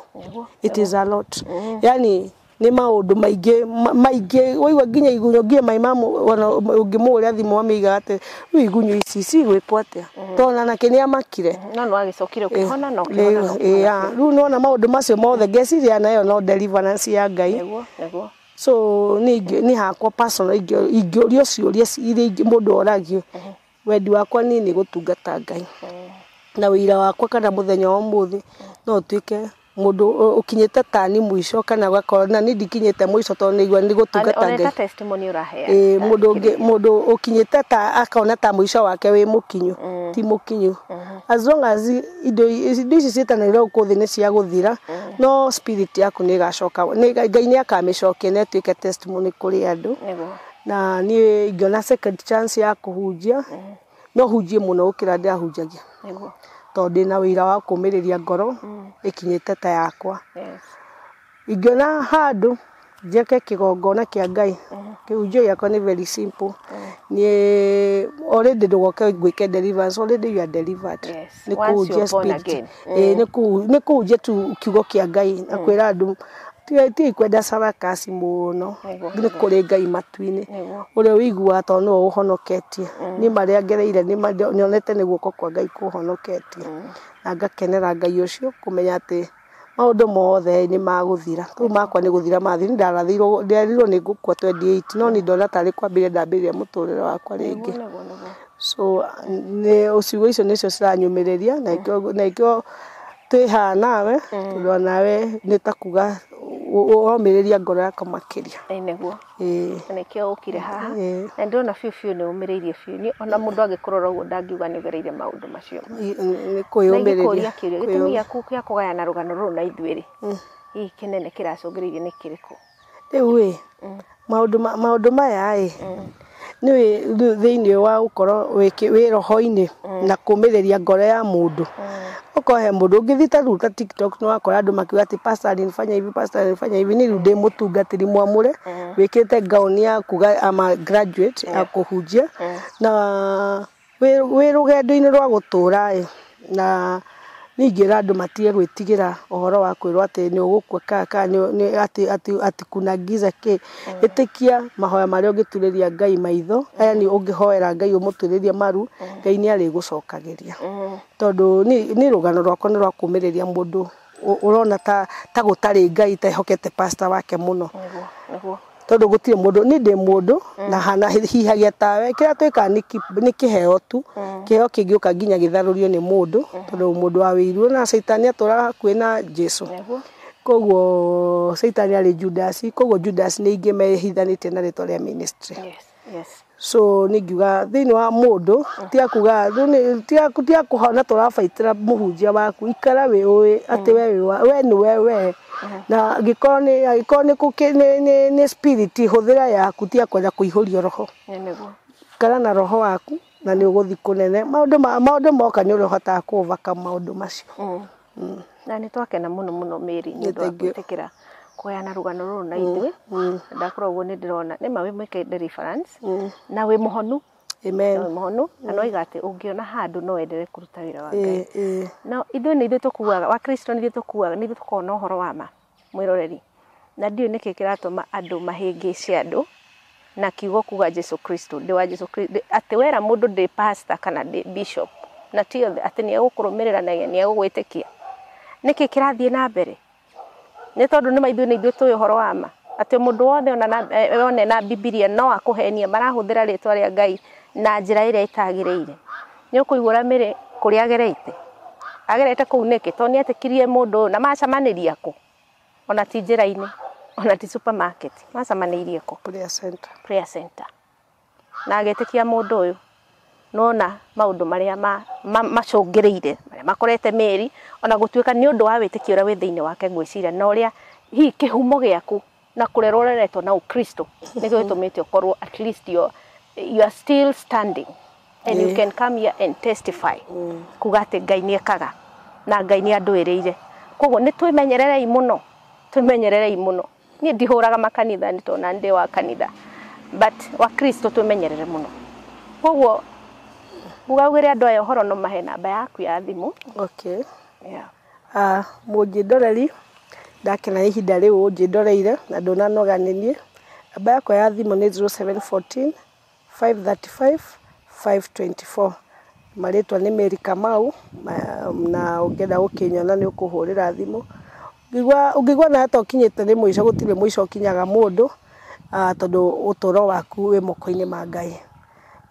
It is a lot. Yani nĩ maũndũ maingĩ maingĩ, waigua nginya igunyũ, nginya my mum ona ũngĩmũhũrĩra thimũ amĩigaga atĩ rĩu igunyũ ici cigwĩkwo atĩa, tondũ ona nake nĩ amakire. No nĩ wagĩcokire ũkĩhona na ũkĩhona. Rĩu nĩwona maũndũ macio mothe ngeciria nayo no deliverance ya Ngai. Nĩguo. So nĩ hakwa personal ingĩũrio ciũria iria mũndũ oragio, wendi wakwa niĩ nĩ gũtungata Ngai na wĩira wakwa kana mũthenya wa ũmũthĩ no ũtuĩke mũndũ ũkinyĩte tani mũico kana ũgakorwo na niĩ ndikinyĩte mũico tondũ nĩigua nĩ gũtungata Ngai. Testimony ũraheana. Mũndũ ũkinyĩte ta akona ta mũico wake wĩ mũkinyu, ti mũkinyu. As long as indo ici ciĩtanĩrwo gũkũ thĩ nĩ cia gũthira, no spirit yaku nĩ ĩgacoka, Ngai nĩ akamĩcokia na ĩtuĩke testimony kũrĩ andũ. Na niĩ ingĩona second chance ya kũhunjia, no hunjie mũno gũkĩra ndĩrahunjagia. Tondũ ndĩna wĩira wa kũmĩrĩria ngoro ĩkinyĩte ta yakwa. Ingĩona handũ njake kĩgongona kĩa Ngai, kĩhunjio gĩakwa nĩ very simple. Niĩ already ndũgoke ngwĩke deliverance, already you are delivered. Nĩ kũhunjia spirit. Nĩ kũhunjia tu kiugo kĩa Ngai na kwĩra andũ tigai kwenda sarakasi mũno, nĩ kũrĩ Ngai matu-inĩ ũrĩa ũiguaga tondũ nĩwe ũhonoketie. Niĩ marĩa ngereire nyonete nĩ guoko kwa Ngai kũhonoketie na ngakenera Ngai ũcio kũmenya atĩ maũndũ mothe nĩ magũthira. Rĩu makwa nĩ gũthira mathira, nĩ nderirwo nĩ ngũkua 28 no niĩ ndona tarĩ kwambĩrĩria ndambĩrĩria mũtũrĩre wakwa rĩngĩ. So ciugo icio nĩcio ciranyũmĩrĩria na nĩkĩo twĩ haha nawe tondũ onawe nĩ ta kuga ũromĩrĩria ngoro yakwa makĩria. Nĩguo. Na nĩkĩo ũkire haha. Na ndĩrona biũ biũ nĩ ũmĩrĩirie biũ. Niĩ ona mũndũ angĩkũrora ũguo ndangiuga nĩ ũgereire maũndũ macio. Nĩ kwĩyũmĩrĩria. Kĩũria gĩtũmi gĩaku gĩa kũgayana rũgano rũrũ na ithuĩ rĩ, hihi kĩnene kĩracũngĩrĩirie nĩ kĩrĩkũ? Rĩu ĩ, maũndũ maya ĩ, nĩ thĩinĩ wa gũkorwo wĩ roho-inĩ na kũmĩrĩria ngoro ya mũndũ. Okorwo he mũndũ ũngĩthiĩ ta rĩu ta TikTok nĩ wakora andũ makiuga atĩ pastor alinifanya hivi, pastor alinifanya hivi. Niĩ rĩu ndĩ mũtungatĩri mwamũre wĩkĩrĩte gown ya kuga I'm a graduate ya kũhunjia na wĩ rũgendo-inĩ rwa gũtũra ĩ, na ningĩra andũ matige gwĩtigĩra ũhoro wa kwĩrwo atĩ nĩ ũgũkua kana atĩ kuna giza kĩ. Ĩtĩkia mahoya marĩa ũngĩturĩria Ngai maitho, yani ũngĩhoera Ngai ũmũturĩrie maru, Ngai nĩ arĩgũcokagĩria. Tondũ niĩ rũgano rwakwa nĩ rwa kũmĩrĩria mũndũ ũrona ta gũtarĩ Ngai tehokete pastor wake mũno. Tondũ gũtirĩ mũndũ, niĩ ndĩ mũndũ na hana hihagia tawe, kĩrĩa twĩkaga nĩ kĩheo tu, kĩheo kĩngĩũka nginya gĩtharũrio nĩ mũndũ, tondũ mũndũ wa wĩiru na caitani atũraga hakuhĩ na Jesũ. Koguo caitani arĩ Judas, koguo Judas nĩ aingĩ mehithanĩtie na rĩtwa rĩa ministry. So nĩ ngiuga thĩinĩ wa mũndũ tiga kuga tiga kũhona tũrabaitĩra mũhunjia waku, ikara wĩ ũĩ atĩ we nĩ we na angĩkorwo nĩ spirit hũthĩra yaku, tiga kwenda kũihũrio roho. Ikara na roho waku na nĩ ũgũthiĩ kũnene. Maũndũ moka nĩ ũrĩhotaga kũ overcome maũndũ macio. Na nĩ twakena mũno mũno Mary nĩ ũndũ wa gwĩtĩkĩra kũheana rũgano rũrũ na ithuĩ. Ndakorwo ũguo nĩ ndĩrona nĩ ma wĩ mwĩke deliverance na wĩ mũhonu. Amen. Na wĩ mũhonu na no iga atĩ ũngĩona handũ no wendelee kũruta wĩra wa Ngai. No ithuĩ nĩ ithuĩ tũkuaga, Wakristo nĩ ithuĩ tũkuaga, nĩ ithuĩ tũkoragwo na ũhoro wa ma mwĩroreri. Na ndiũĩ nĩkĩ kĩratũma andũ mahĩngĩce andũ na kiugo kuga Jesu Kristo, ndĩ wa Jesu Kristo, atĩ wera mũndũ ndĩ pastor kana ndĩ bishop na ti othe atĩ nĩ egũkũrũmĩrĩra na nĩ egũgwĩtĩkia. Nĩkĩ kĩrathiĩ na mbere? Nĩ tondũ nĩ maithuĩ nĩ ithuĩ tũĩ ũhoro wa ma atĩ mũndũ wothe one na Bibilia no akũhenie, marahũthĩra rĩtwa rĩa Ngai na njĩra ĩrĩa ĩtagĩrĩire. Nĩ ũkũigua mĩrĩ kũrĩa agereite, agerete kũu nĩkĩ? Tondũ nĩ etĩkirie mũndũ ũyũ na macemanĩria kũ? Ona ti njĩra-inĩ, ona ti supermarket, macemanĩirie kũ? Prayer center. Prayer center. Na agĩtĩkia mũndũ ũyũ. Nona maũndũ marĩa macũngĩrĩire marĩa makorete Mary, ona gũtuĩka nĩ ũndũ wa wĩtĩkio ũrĩa wĩ thĩinĩ wake, ngwĩciria na ũrĩa hihi kĩhumo gĩaku na kũrerwo ũreretwo na ũkristo nĩkĩo gĩtũmĩte ũkorwo at least you are still standing and you can come here and testify kuga atĩ Ngai nĩ ekaga na Ngai nĩ andũĩrĩire. Koguo nĩ twĩmenyererei mũno, twĩmenyererei mũno. Niĩ ndihũraga makanitha nĩ tondũ ndĩ wa kanitha, but wakristo twĩmenyerere mũno. Koguo ugaugĩre andũ aya ũhoro, no mahe namba yaku ya thimũ. Okay. Yeah. Ah, mũnjĩndoreri, ndakena nĩ ihinda rĩu ũnjĩndoreire na ndũnanoga nĩ niĩ. Namba yakwa ya thimũ nĩ 0714 535 524. Marĩtwa nĩ Mary Kamau, na ũngĩenda gũkĩnyona nĩ ũkũhũrĩra thimũ. Ũngĩigua na ta ũkinyĩte nĩ mũico, gũtirĩ mũico ũkinyaga mũndũ, tondũ ũtũro waku wĩ moko-inĩ ma Ngai.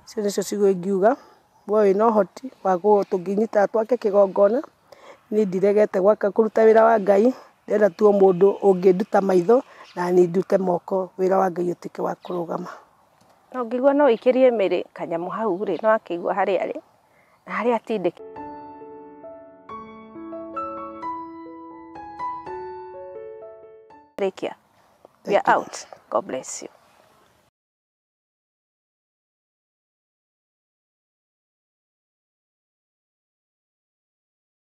Icio nĩcio ciugo ingiuga. We wĩna ũhoti wa tũngĩnyita twake kĩgongona, niĩ ndiregete gwaka kũruta wĩra wa Ngai, ndĩrenda tu o mũndũ ũngĩnduta maitho na niĩ ndute moko, wĩra wa Ngai ũtuĩke wa kũrũgama. Na ũngĩigua no ũikĩrie Mary kanyamũ hau rĩ, no akĩigua harĩa arĩ na harĩa atindĩke. Rikia. We are out. God bless you.